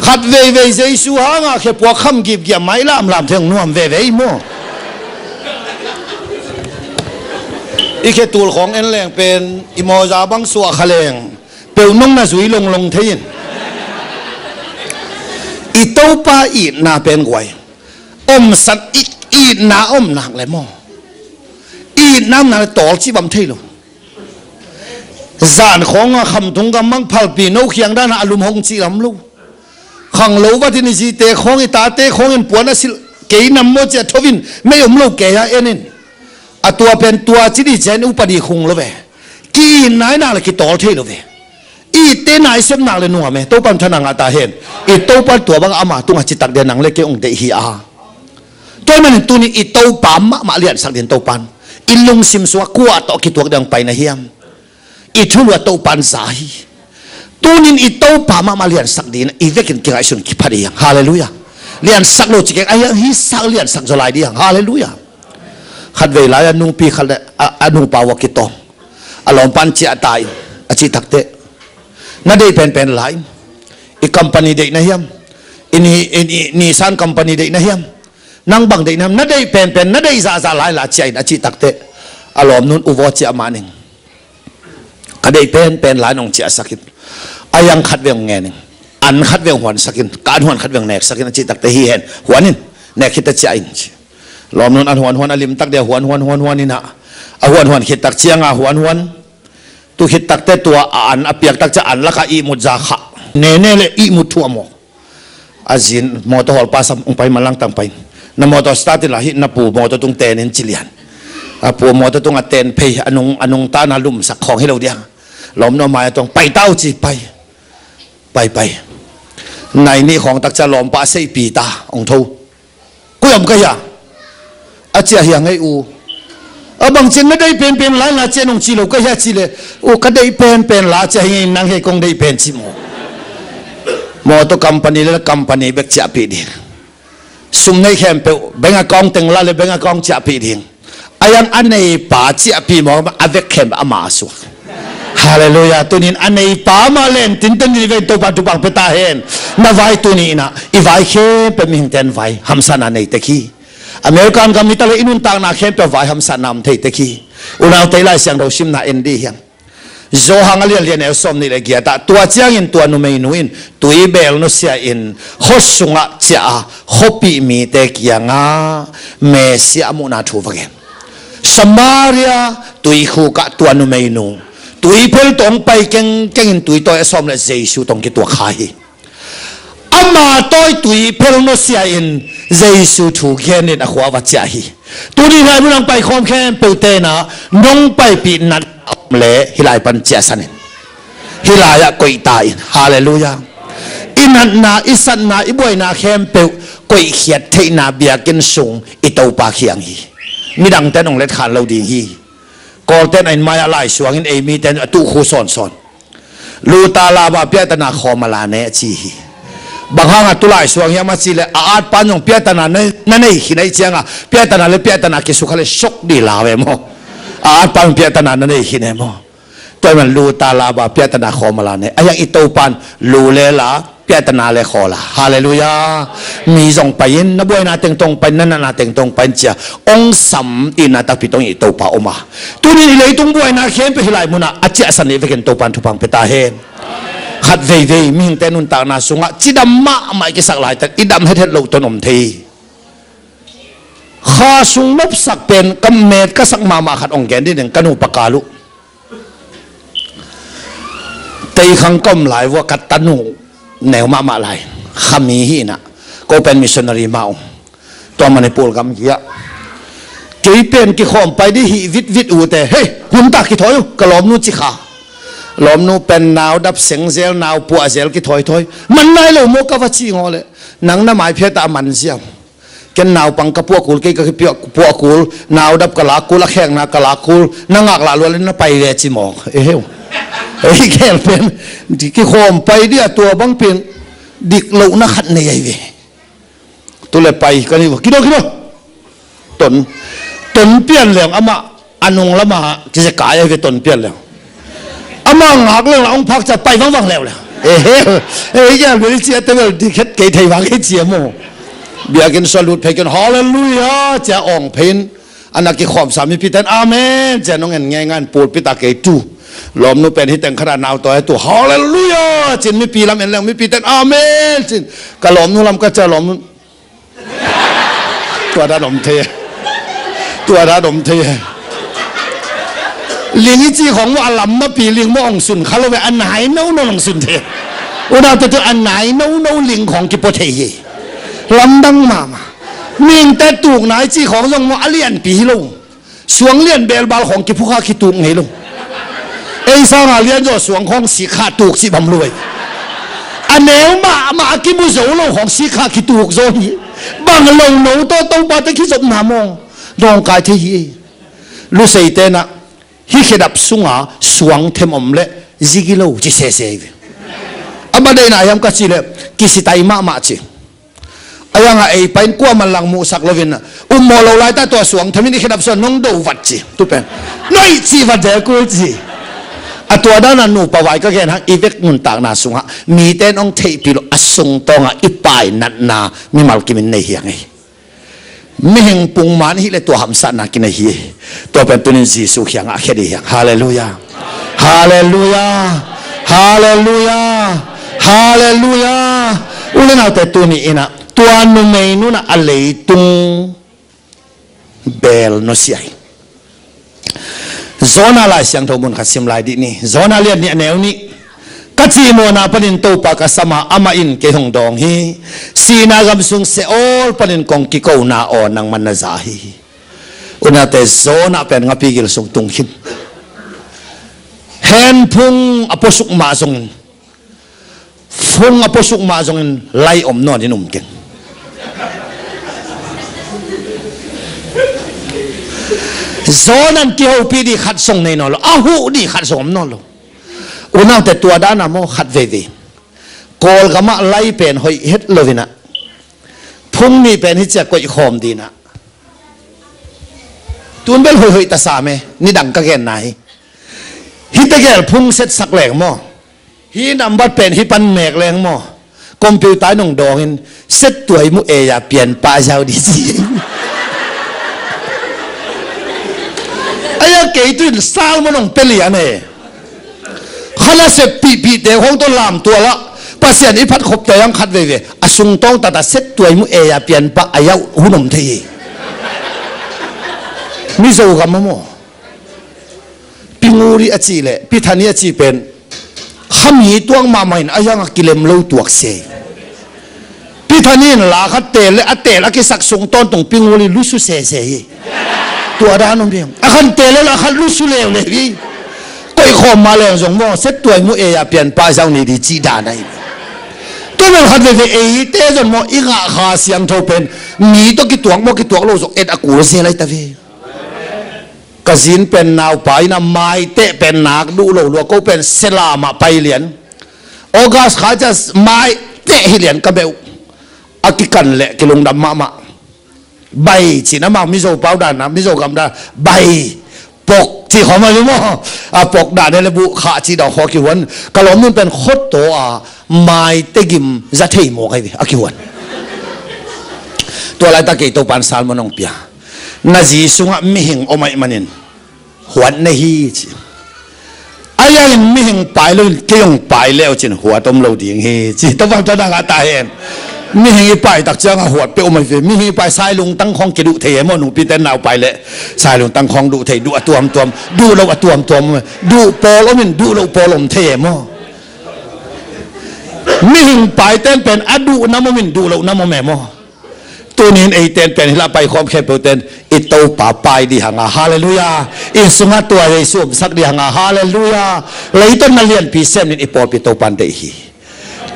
Khatveivei Jesu hangah khepuak kham gipgiam mai lamlam thei ong nuam veve ei maw. I khetul khawng en leng pen i mawza bang suah kha leng peuh nong na zui longlong thei in. I Topa itna pen guai. Omsat i, itna om nak le maw, itna om nak le tawlcip bam thei lo. Zan khawngah khamtung gammang phalpi no khiang danah a lum hong cih lam lo. Khanglo vatin i zite khawng i tate khawngin puan a silh kei nam maw ci a thovin mei om lo kei a enin. A tua pen tua ci dih cian upadi khung lo ve. Ki-itna i nak le kitawl thei lo ve. Itte na i sep nak le nuam e, Topa in thana ngah ta hen. I Topa in tua bang ama tungah citak dia nang le kei ong deih hi a. Tua manin tunin i Topa mahmah liansak din Topa in i lungsim sungah kua tawh kituak dia ong pai na hiam? I thulu a Topa in za hi. Tunin i Topa mahmah liansak din i vekin kingaihsun kipha dih hiang. Halleluiah. Liansak lo ci keng a hiang, hi sak liansak zaw lai dih hiang. Halleluiah. Khatvei lai a nupi khat le a, a nupa uh a kitawng. A lawmpa in ciah ta in a cih takteh, na deih penpen la in. I company deih na hiam? I ni, i, i Nissan company deih na hiam? Nang bang deih na hiam? Na deih penpen, na deih zahzah lai la ciah in a cih takteh, a lawmnu'n, U vaw, ciah mah ning. Ka deih penpen la in ong ciahsak in. A hiang khatvei ong ngen ning. An khatvei ong huansak in. Ka an huan khatvei ong neksak in a cih takteh, hi hen, huan in. Nek khit a ciah in ci. Lawmnu'n an huanhuan a limtak dia huanhuan huanhuan inah, a huanhuan khit tak ciangah huanhuan. Tu khit takteh tua a an a piak tak ciang an lakah ihmut za khah. Nene le ihmut thuah maw. A zin mawtaw hawlpa sam ong pai manlang tang pai. Na mawtaw start in la, hih na pu mawtaw tung ten in ci lian. A pu mawtaw tungah ten phei a nung, a nungta na lumsak khawng hi lo dia. Lawmnu a mai a tuang pai ta uh ci pai. Pai pai. Nai nih khawng tak ciang lawmpa a seihpi ta ong tho. Koi om ka hia? A ciah hiang ei u. A bang ciang na deih penpen la in la ciah nong ci lo ka hia ci le, u ka deih penpen la ciah hi ngei nang hei kong deih pen ci maw. Mawtaw company le company bek ciahpih ding. Sum nei khempeuh bank account teng la le bank account ciahpih ding. A hiang a neipa ciahpih maw, a vek khempeuh ama a suak. Halleluiah. Tunin a neipa mah len tinten ni vei Topa thupha pia ta hen. Na vai tuni inah i vai khempeuh mihingte in vai hamsatna nei tek hi. American gam hi ta leh i nuntakna khempeuh vai hamsatna om thei tek hi. Unaute, Lai Siangtho simna en dih hiam? Johan a lian li, a neu sawmnih le giat ah, tua ciangin tua numeinu in tui beel nusia in khua sungah ciah a, khuapih mite kiangah Messiah a muhna thu va gen. Samaria tuikhuk ah tua numeinu tuiphel tawh hong pai kengkeng in tui tawi a sawm leh Jesu tawh kituak kha hi. Ama tawi tuiphel nusia in Jesu thu gen in a khua va ciah hi. Tuni lai mun ah hong paikhawm khempeuhte in ah nong paipih natna om leh hih lai pan ciahsan in, hih lai ah koih ta in. Halleluiah. I natna, i satna, i buaina khempeuh koihkhiat theihna biakinn sung i Topa kiang hi. Midangte in hong letkhan lo ding hi. Kawlte'n a inn mai ah laisuang in ei mite'n a tuh khu sawnsawn. Luta laba piahtana khawm a la ne a ci hi. Bang hangah tu laisuang hiam a cih leh a atpan zong piahtana na, na nei khin ahih ciangah piahtana le piahtana kisukha leh sok dih la ve maw. A atpan piahtana na nei khin e maw. Tua ahih man luta laba piahtana khawm a la ne. A hiang i Topa'n lu le la, piahtana le khawl a. Halleluiah. Mi zong pai in, na buaina teng tawh hong pai in, na natna teng tawh hong pai in ci-a hong sam in a takpi tawh i Topa om a. Tuni in i leitung buaina khempeuh hih lai mun ah a ciahsan i vekin Topa'n thupha hong pia ta hen. Khat veivei mihingte nuntakna sungah cidam mahmah i kisak laitak i dam hethet loh tawh om thei. Kha sung nopsak pen ka met ka sak mahmah khat hong gen dih ning, ka nupa kal uh. Teikhang ka om lai vua ka tanu neu mahmah lai. Khami hi in ah, ko pen missionary mah ung. Tua Manipur gam hi ah. Kei pen kikhawm pai dih hi vitvit ute. Hei, hun ta kithawi uh, ka lawmnu ci kha. Lawmnu pen nau dap seng zel, nau puah zel kithawi thawi. Man nai lo maw ka va cih ngawh leh, nang na maiphiat ah a man ziau. Ken naupang ka puah kul, kei ka kipuah, puah kul, nau dap ka lak kul, a khekna ka lak kul, na ngaklah lua leh na pai ve ci mawk. Eheu. Ei gel pen kikhawm pai dih a, tua bang pen dik lohna khat nei ahi ve. Tu leh pai ka ni vua. Kido, kido. Ton, ton pian leng amah a nung lamah kizekai ahi ve, ton pian leng. Amah ngak leng la hong phak ciang pai vangvang leuleu. Eheu. Ei gel pen i ciah te bel dik het kei thei vang kei ci a maw. Biakinn sung ah lut phei ken halleluiah ci-a awng phei in, a na kikhawmsa mipite'n amen ci-a nong en ngeingai in pulpit ah kei tu. Lawmnu pen hih teng khat ah nau tawi a tu, halleluiah ci-in mipi lam en leng mipite'n amen ci-in ka lawmnu lam ka ciah, lawmnu Tua dan om thei e. Tua dan om thei e. Ling i cih khawng maw, a lam mapi ling maw hong sun kha lo ve, a nai nono hong sun thei. Unaute, tu a nai nono ling khawng kipua thei hi. Lamdang mahmah. Mihingte tukna i cih khawng zong maw, a lianpi hi lo. Suang lian belbal khawng kiphukha kituk ngei lo. Ei sanga lianzaw suang khawng sikkha tuk cih bang lo ei. A neu mahmah a kimu zo lo khawng sikkha kituk zaw hi. Bang lo no tawh Topate kizopna maw. Dawngkai thei hi ei. Luseite in ah hih khedap sunga suang them om leh zigi lo ci sese hi ve. A bang deihna hiam ka cih leh kisitai mahmah ci. A hiangah ei pai in kuaman lang muhsak loin, ummawh lo laitak tua suang them in i khedap sungah nong do vat ci. Tu pen noih cih vat zel kul ci. A tua dan a nupa vai ka gen hang, i vek nuntakna sungah mite in hong theihpih loh a sungtawngah i painatna mimal kimin nei hi hang ei. Mihing pungman i hih leh tua hamsatna kinei hi. Tua pen tuni in Jesu kiangah a khia dih hi hang. Halleluiah. Halleluiah. Halleluiah. Halleluiah. U le naute, tuni in ah tua numei nu in ah a leitung beel nusia hi. Jonah Lai Siangtho mun khat sim lai dih ni. Jonah lian nih, a neu nih. Ka cihmawhna panin Topa ka sam a, amah in kei hong dawng hi. Sihna gam sung Sheol panin kong kikona aw, nangman na za hi. Unaute, Jonah pen ngapi gil sung tung khin. Hen phung a puasuk mah zongin, phung a puasuk mah zongin lai om nawn in um keng. Jonah in kihopih dih khat zong nei nawn lo, a huh dih khat zong om nawn lo. Unaute, tua dan a maw, khat veivei Kawlgamah lai pen hoih het lo in ah, phung nih pen hih ciah koih khawm dih in ah. Tun bel hoihhoih ta sam e, nidang ka genna hi. Hih tegel phung setsak leng maw, hih nambat pen hih pan mek leng maw, computer in hong dawng in, set tuai mu ei a pian pah ziau dih ci. kei tu in salmon hong pia lian e. Khat a sep pihpihte hong tawh lamtual ah Pasian i phat khopte ang khat veivei a sungtawng tata set tuai mu ei a pianpa a yauh hun om thei hi. Mizo gam a maw? Pinguli a cih le pithani a cih pen khami tuak mahmah in a hiang a kilem lo tuak se. Pithani in la khat teel le a teel a kisak sung tawntung pinguli lusu sese hi. Tua dan om ding a khan teel le a khat lusu leuleu hi. Koih khawm mah leng zong maw set tuai mu ei a pianpa zau ni di cih dan ahi. Tua bel khat veve eite zon maw i ngah Kha Siangtho pen mi tawh kituak maw kituak lo zong et a kul zel ahi ta ve. Ka zin pen naupa in a maiteh pen nak duh lo lua ko pen selam ah pai lian. August kha cia maiteh hi lian ka beuh. A kikan leh kilungdam mahmah. Bai cin amah Mizo pau dan a Mizo gam dan bai. Pok ci khawm a hi maw? A pok dan he le buh khah ci dawng khaw kihuan. Ka lawm nun pen khot taw a maiteh gim za thei maw kai ve a kihuan. Tua laitak kei Topan salmon hong pia. Na zi sungah mihing om ahih manin huat na hi ci. A hiangin mihing pai loin kei hong pai leu cin huat om lo ding hi ci. Topan tha na ngah ta hen. Mihing i pai tak ciangah huat peuh om ahi ve. Mihing i pai sailung tang khawng kiduh thei e maw? Nungpite nau pai leh sailung tang khawng duh thei, duh a tuamtuam, duh loh a tuamtuam om e. Duh pawl om in duh loh pawl om thei e maw? Mihing pai ten pen a duh nam om in duh loh nam om e maw? Tunin eiten pen hi lah pai khawm khempeuh ten i Topa pai dih hanga halleluiah. I sungah tua Jesu omsak dih hanga halleluiah. Leiton na lianpi sem nin i pawlpi Topan deih hi.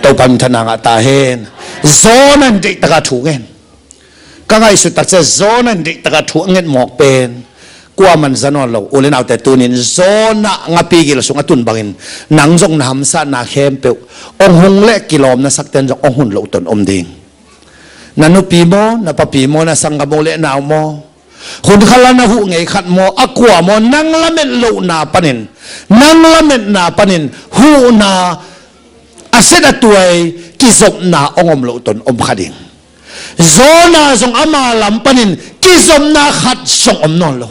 Topan tha na ngah ta hen. Zona in deih taka thu ngen. Ka ngaihsut tak cia Zona in deih taka thu a nget mawk pen kuaman za nawn lo. U le naute tunin Zona ngapi gil sung a tun bangin nang zong na hamsatna khempeuh ong hung leh kilawm na sakten zong ong hun loh ton om ding. Na nupi maw, na papi maw, na sanggam u le nau maw, hun khat la na huh ngei khat maw, a kua maw, nang lamet lohna panin, nang lametna panin huhna a set a tuai kizopna ong om loh ton om kha ding. Zona zong ama lam panin kizopna khat zong om nawn lo.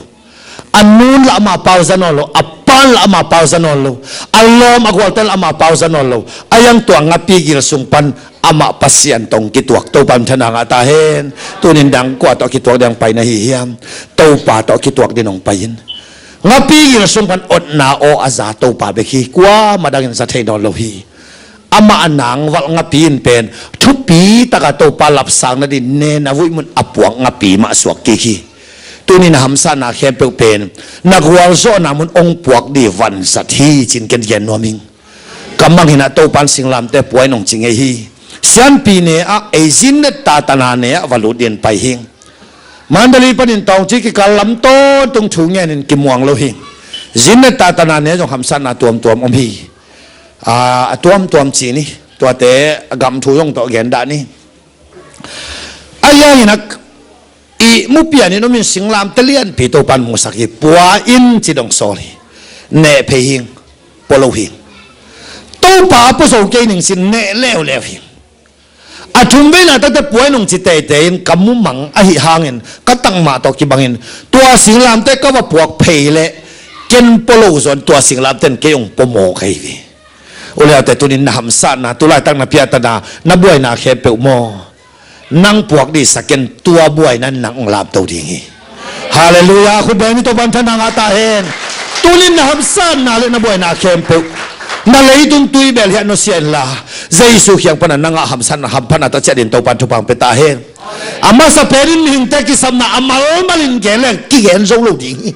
A nun la ama pau za nawn lo, a pan la ama pau za nawn lo, a lawm a gualte la ama pau za nawn lo. A hiang tua ngapi gil sung pan amah Pasian tawh kituak Topan tha na ngah ta hen. Tunin dang kua tawh kituak ding pai na hi hiam? Topa tawh kituak ding hong pai in. Ngapi gil sung pan otna aw a za Topa bek hi. Kuamah dangin za thei nawn lo hi. Amah a nang valh ngapi in pen thupi taka Topa lapsang nadin nen a vuih mun a puak ngapi mah suak kik hi. Tunin a hamsatna khempeuh pen na gualzawhna mun ong puak dih vanzat hi cin ken gen nuam ing. Ka manghin ah Topan singlamte puai nong ci ngei hi. Sianpi ne ah ei zinnet tatana ne ah va lut din pai hing. Mandalay panin tawng ci kikal lam tawntung thu ngenin kimuang lo hing. Zinnet tatana ne zong hamsatna tuamtuam om hi. A tuamtuam ci ni. Tuate a gam thu zong tawh gen dah ni. A hiangin a i mupian in omin singlamte lianpi Topan musak hi. Pua in ci dong sawl hi. Neh phei hing. Pua lo hing. Topa pua zo kei ning cin neh leuleu hing. A thum veina takte puai nong ci teitei in ka mumang ahi hangin ka tangmah tawh kibangin tua singlamte ka va puak phei leh ken pua lo zon tua singlamte in kei ong pua maw ka hi ve. U le naute tunin na hamsatna tulaitak na piatana na buaina khempeuh maw? Nang puak dih sa ken tua buaina in nang ong lamto ding hi. Halleluiah. Khut beng ni Topan tha na ngah ta hen. Tunin na hamsatna le na buaina khempeuh na leitung tui bel hiah nusia inla Jesu kiang pana na ngah hamsatna hamphatna tawh ciatin Topan thupha pia ta hen. A masa penin mihingte kisapna a malmalin gen leng kigen zo lo ding hi.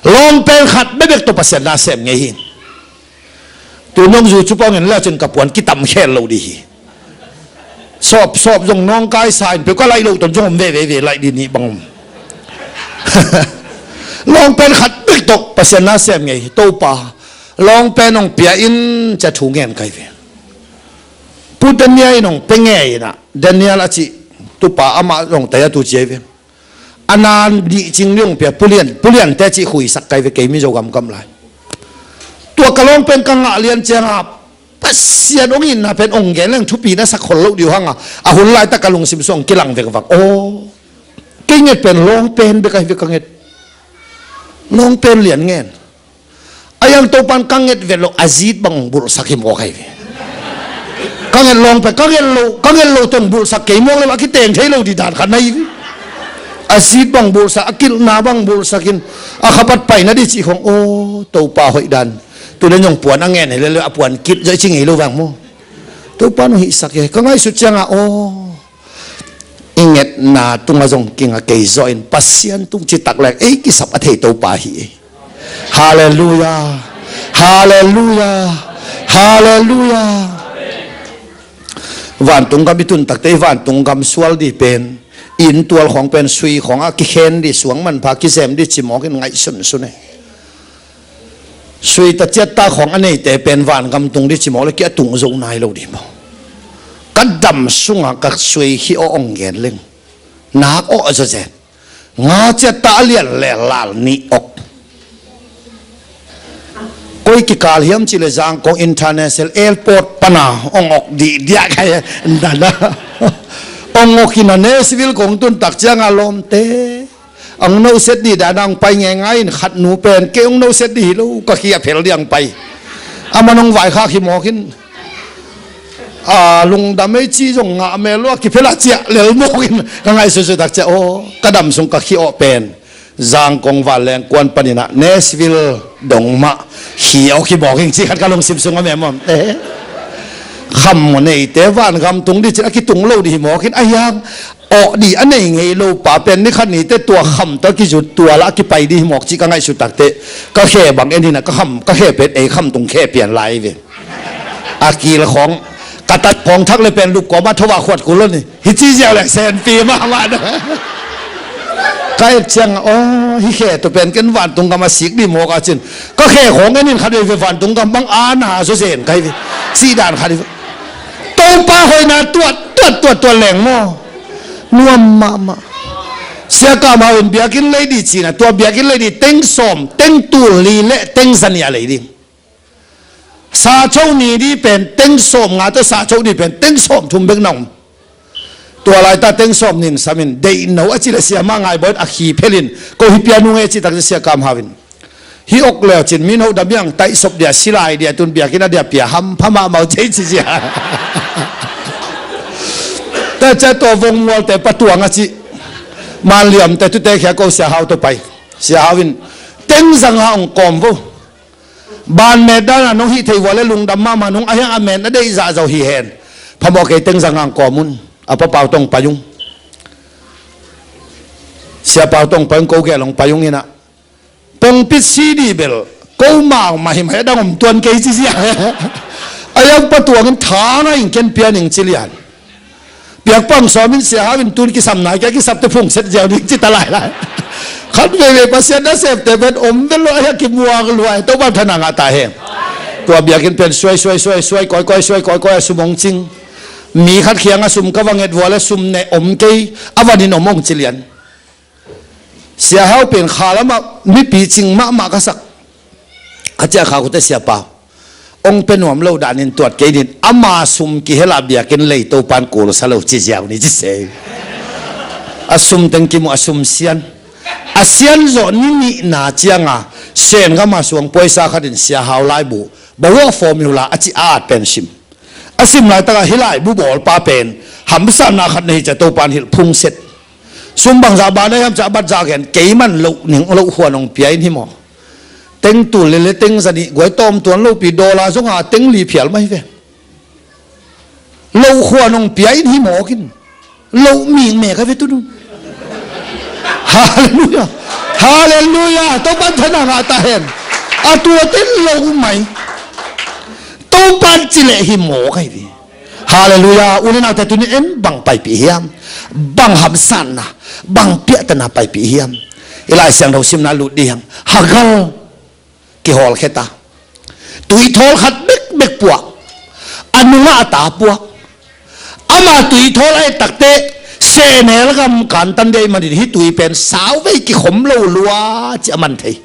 Lawng pen khat bebek tawh Pasian na sem ngei hi. Tu nong zu cu pawngin le cun ka puan kitam khel lo dih hi. Sawp sawp zong nawngkai sa in peuh ka laih loh ton zong om veve ve laih dih nih bang om. Lawng pen khat bek tawh Pasian na sem ngei hi. Topa lawng pen hong pia in ca thu ngen kai ve. Pu Daniel in hong pe ngei inah Daniel a cih tupa amah zong tei a tu ciai ve. A nan nih cing liung pia pulian puliante cih khuisak kai ve kei Mizo gamkam lai. Tua ka lawng pen ka ngah lian cianga Pasian ong itna pen ong gen leng thupi na sak khol loh diu hanga a hun laitak ka lungsim sung kilang vekvak aw. Kei nget pen lawng pen bek ahi ve ka nget. Lawng pen lian ngen. A yang Topan ka nget vet lo, a zit bang bulhsak hi mawk ahi ve. Ka nget lawng pen, ka nget lo, ka nget lo teng bulhsak kei mawk le, a kiteng thei lo dih dan khat na hi ve. A zit bang bulhsak, a kilhna bang bulhsak in, a khapat paina dih cih khong, aw, Topa hoih dan. Tun a nyong puan a ngen hi le le, a puan kilh zaw i ci ngei lo vang maw. Topa nong hihsak hi, ka ngaihsut ciangah, aw. I ngetna tungah zong kinga kei zaw in Pasian tung citak leng ei kisap a thei Topa hi. Halleluia. Halleluia. Halleluia. Vantung gam i tun takte i vantung gam sual dih pen, inn tual khawng pen sui khawng a kikhen dih, suang manpha kizem dih ci mawk in ngaihsunsun e. Sui ta ciat ta khawng a neite pen vangam tung dih ci mawk le kia tung zo nai lo dih maw. Ka dam sungah ka sui hi aw ong gen leng. Nak aw a zazen. Nga ciat ta a lian le lal nih ok. Koi kikal hiam ci le Zangkong International Airport pana ong ok dih diah kai nana. Ong ok in a Nashville kong tun tak ciang a lawmte. Ang no set dih dan ang pai ngei ngai in khat nu pen kei ong no set dih hi lo ka khi a phel dih ang pai. Aman ong vaikhak hi mawk in. A lungdam ei ci zong ngah mel lua kiphel a ciah lel mawk in ka ngaihsutsutak ciah aw ka dam sung ka khi awh pen Zangkong vanleng kuan paninah Nashville dong mah khi awh khi mawk in ci khat ka lungsim sung a mem om. Kham neite vangam tung dih cin a kitung lo dih hi mawk in a hiang awh dih a nei ngei lo pa pen ni khat nite tua kham tawh kizut tua lah a kipai dih hi mawk cih ka ngaihsut takte ka khe bang en hinah ka kham ka khe pen ei kham tung khe pian lai ve. A kil khawng ka tat khawng thak le pen lup kawmah tho ah khuat kul lo ni hi ci ziau le senpi mahmah na. Ka et ciang aw hi khe tu pen ken vantung gam a sik dih mawk a cin ka khe khawng en in khat vei ve vantung gam bang a na zo zen kai ve. Cih dan khat hi ve. Topa hoihna tuat tuat tuat tuat leng maw. Nuam mahmah. Sia Kam Hau in biakinn lei dih cina tua biakinn lei dih teng sawm teng tul li le teng zani a lei ding. Sa cho ni dih pen teng sawm nga tawh sa cho dih pen teng sawm thum bek na om. Tua laita teng sawm nin samin deih no a ci le siama ngai bawit a khi phelin ko hi pianu nge cih tak sia Kam Hau in. Hi ok leu cin min ho damiang taih sop dia silai dia tun biakinn a dia pia ham pha mahmah uh cei ci zia. Ta ca tua vong mualte patuang a cih. Manliamte tute khia ko Sia Hau tawh pai. Sia Hau in teng zanga ong kawm vo. Ban met dana nong hih thei vua le lungdam mahmah nung a hiang a met na deih zahzau hi hen. Phamawh kei teng zanga ong kawm un. A pa Pau tawh ong pai ung. Sia Pau tawh ong pai ung ko gel ong pai ung inah. Pongpit C D bel ko mau mahimah a dang om tuan kei ci zia. A yang patuangin thana in ken pian ing ci lian. Piakpang sawmin Sia Hau in tun kisam nai kia kisapte phungset ziau ding ci ta lailai. Khat veivei Pasian nasepte pen om vel lo a hia kimuak luai Topan thana ngah ta he. Tua biakinn pen suai suai suai suai kawikawi suai kawikawi a sum ong cing. Mi khat khiang a sum ka va nget vua le sum ne om kei a vanin om ong ci lian. Sia Hau pen kha lamah mipi cing mahmah ka sak. A ciah kha kute Sia Pau ong pe nuam lo danin tuat kei din ama sum kihela biakinn lei Topan kul sa lo ci ziau ni ci sei. A sum teng kimu a sum sian a sian zawh ni nihna cianga Sen gama suang puaisa khatin Sia Hau laibu bawa formula a ci a at pen sim. A sim laitakah hih laibu bawlpa pen hamsatna khat na hi cia Topan hilh phungset. Sum bangzah ban a hiam cia a batzah gen keiman loh ning loh huan hong pia in hi maw? Teng tul le le teng zanih guai tawm tuan lopi dawla zonga teng li phial mai ve. Loh huan hong pia in hi mawk in. Loh mik mek a ve tu dun. Halleluia. Halleluia. Topan thana ngah ta hen. A tuate loh mai. Topan ci leh hi mawk ahi ve. Halleluia. U le naute tuni en bang paipih hiam? Bang hamsatna bang piahtana paipih hiam? I Lai Siangtho simna lut dih hiam? Hagal kihawlkhia ta. Tuithawl khat bekbek puak. A nungah a ta puak. Ama tuithawl a et takte sehnel gam kantan dei manin hih tui pen sauvei kikhom lo lua ci a man thei.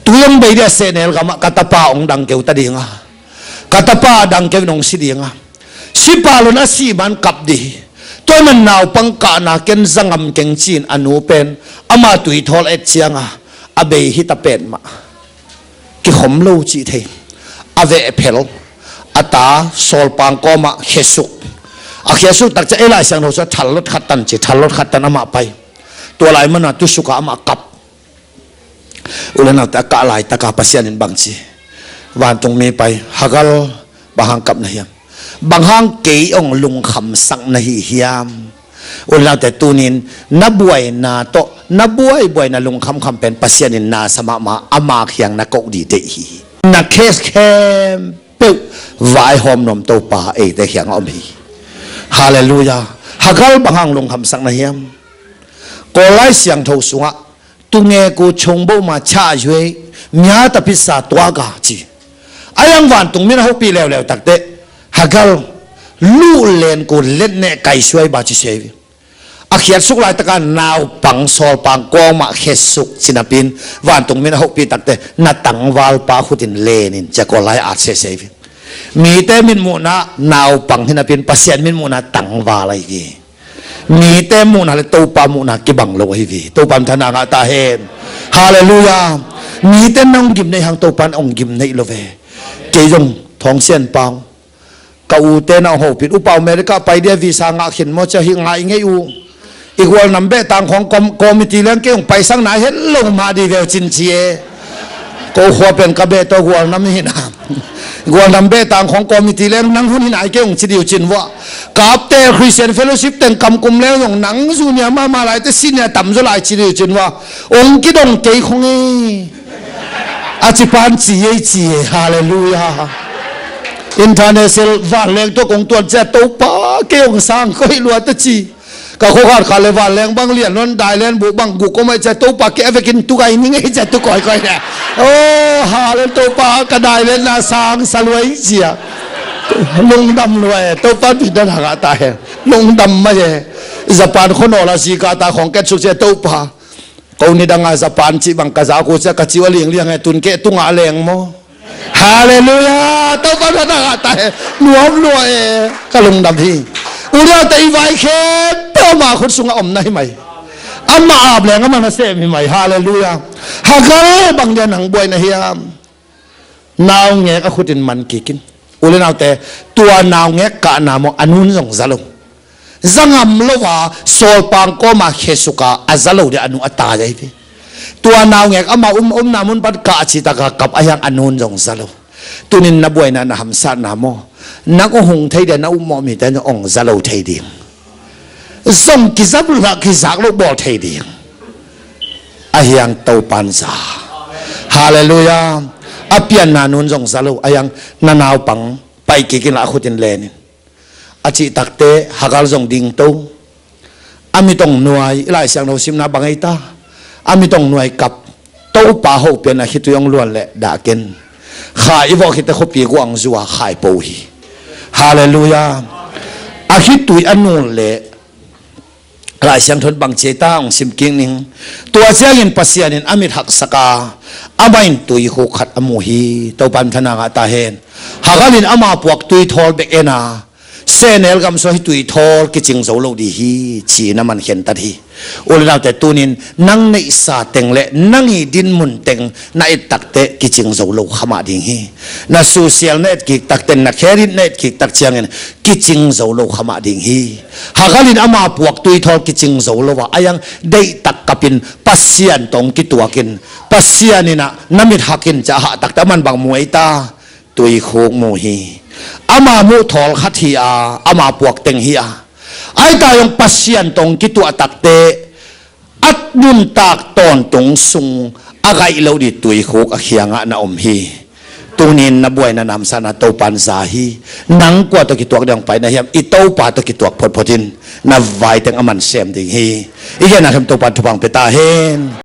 Tui hong bei dia sehnel gamah ka tapa hong dangkeu ta dinga ka tapa dangkeu in hong si dinga. Sipa lun a sih man kap dih hi. Tua man naupang kahna ken zangam keng cin a nu pen ama tuithawl et cianga a bei hi ta petmah. Kikhom lo cih thei. A vehphel, a ta sawlpang kawmah khiasuk. A khiasuk tak ciang ei Lai Siangtho sungah thallot khat tan ci, thallot khat tan amah pai. Tua lai mana tusukah amah kap. U le naute, a kah laitaka Pasian in bang ci? Vantungmi pai, Hagar, bang hang kap na hiam? Bang hang kei hong lungkhamsak na hi hiam? U le naute, tunin na buaina tawh, na buaibuai, na lungkhamkham pen Pasian in nasa mahmah, ama kiang na koh ding deih hi. Na case khempeuh vaihawm nuam Topa eite kiangah om hi. Halleluiah. Hagar, bang hang lungkhamsak na hiam? Kawl Lai Siangtho sungah, "Tungek uh chongboma chahjuei, mya tapitsa tuaka," ci. A hiang vantung min a hopih leuleu takteh, Hagar, luh len ku let neh kaisuai ba ci se hi. A khiatsuk laitaka naupang sawlpang kawmah khiatsuk ci napin, vantung min a hopih takteh, "Na tangvalpa khutin lenin," ci-a Kawl lai at sese hi. Mite mitmuhna naupang hi napin, Pasian mitmuhna tangval ahi hi. Mite muhna le Topa muhna kibang lo ahi hi. Topa min thang ngah ta hen. Halleluiah. Mite in nang gim nei hang, Topa in hong gim nei lo ve. Kei zong thong sian pau. Ka ute na hong hopih, "U pa, America pai dia visa ngah khin maw?" ci-a hi ngai ngei uh. I gualnam behtang khawng kom-, committee leng kei hong paisang nai het lo mah ding ve uh cin ci e. Ko khua pen ka beh tawh gualnam hi na. Gualnam behtang khawng committee leng nang hun hi nai kei hong ci ding uh cin vua. Kapte Christian Fellowship teng kamkum leng zong nang junior mahmah laite senior tamzaw lai ci ding uh cin vua. Hong kidong kei khong e. A ci pan ci ei ci e. Halleluiah. International vanleng tawh kong tuan ciang Topa kei hong sang koih lua ta ci. Ka khuakhat khat le vanleng bang lian lon, dailen buh bang guk om ahih ciang Topa kei a vekin tukai ning ei ci-a tu kawikawi le. Oh, halleluiah, Topa ka dailenna sang sa lua ing ci-a. Lungdam lua e, Topa min thang ngah ta hen. Lungdam mah e. Japan khua nawl a zikah ta khawng ketsuk ciang Topa. Ko nidanga Japan cih bang ka zak uh ciang ka ciu a lingliang e, tun keh tungah leng maw. Halleluiah! Topa min thang ngah ta hen. Nuam lua e, ka lungdam hi. U le naute, i vai khempeuh ama khut sungah om na hi mai. Amah ap leng amah nasem hi mai. Halleluiah! Hagar, bang dia nang buai na hiam? Naungek a khutin man kik in. U le naute, tua naungek kahna maw, a nun zong za lo. Za ngam lo a, sawlpang kawma khesuka a za lo dia a nu a tai ahi hi. Tua naungek ama um, omna mun pan kah cih taka kap a hiang a nun zong za lo. Tunin na buaina na hamsatna maw, nang hong hung thei dia na upmawh mite zong hong za lo thei ding. Zong kizap lo, kizak lo bawl thei ding. A hiang Topan za. Halleluiah. A pianna nun zong za lo. A hiang na naupang pai kik in la, a khutin len in. A cih takteh Hagar zong dingto. A mit hong nuai, i Lai Siangtho simna bang ei ta. A mit hong nuai kap. Topa hopih a, khitui hong luan leh dah ken. Kha i vawh khitteh khuapi guang zua khai po hi. Halleluiah. A khitui a nul leh Lai Siangtho in bang ci ei ta, hong sim kik ning. Tua ciangin Pasian in a mit haksak a, amah in tuikhuk khat a mu hi. Topan thang ngah ta hen. Hagar in ama puak tuithawl bek en a, sehnel gam sung hih tuithawl kicing zo lo ding hi, ci-in a man khentat hi. U le naute, tunin nang neihsa teng le nang i dinmun teng na et takteh kicing zo lo kha mah ding hi. Na susial na et kik takteh, na kherit na et kik tak ciangin kicing zo lo kha mah ding hi. Hagar in ama puak tuithawl kicing zo lo a, a hiang deihtak kapin Pasian tawh hong kituak in, Pasian in a na mit hak in ci-a hah takteh a man bang mu ei ta. Tuikhuk mu hi. Ama muh thawl khat hi a, ama puak teng hi a. Ahi ta zong Pasian tawh hong kituah takteh a nuntak tawntung sung a gaih lo ding tuikhuk a kiangah na om hi. Tunin na buaina na hamsatna Topan za hi. Nang kua tawh kituak ding hong pai na hiam? I Topa tawh kituak photphot in, na vai teng a man sem ding hi. I genna khempeuh Topan thupha hong pia ta hen.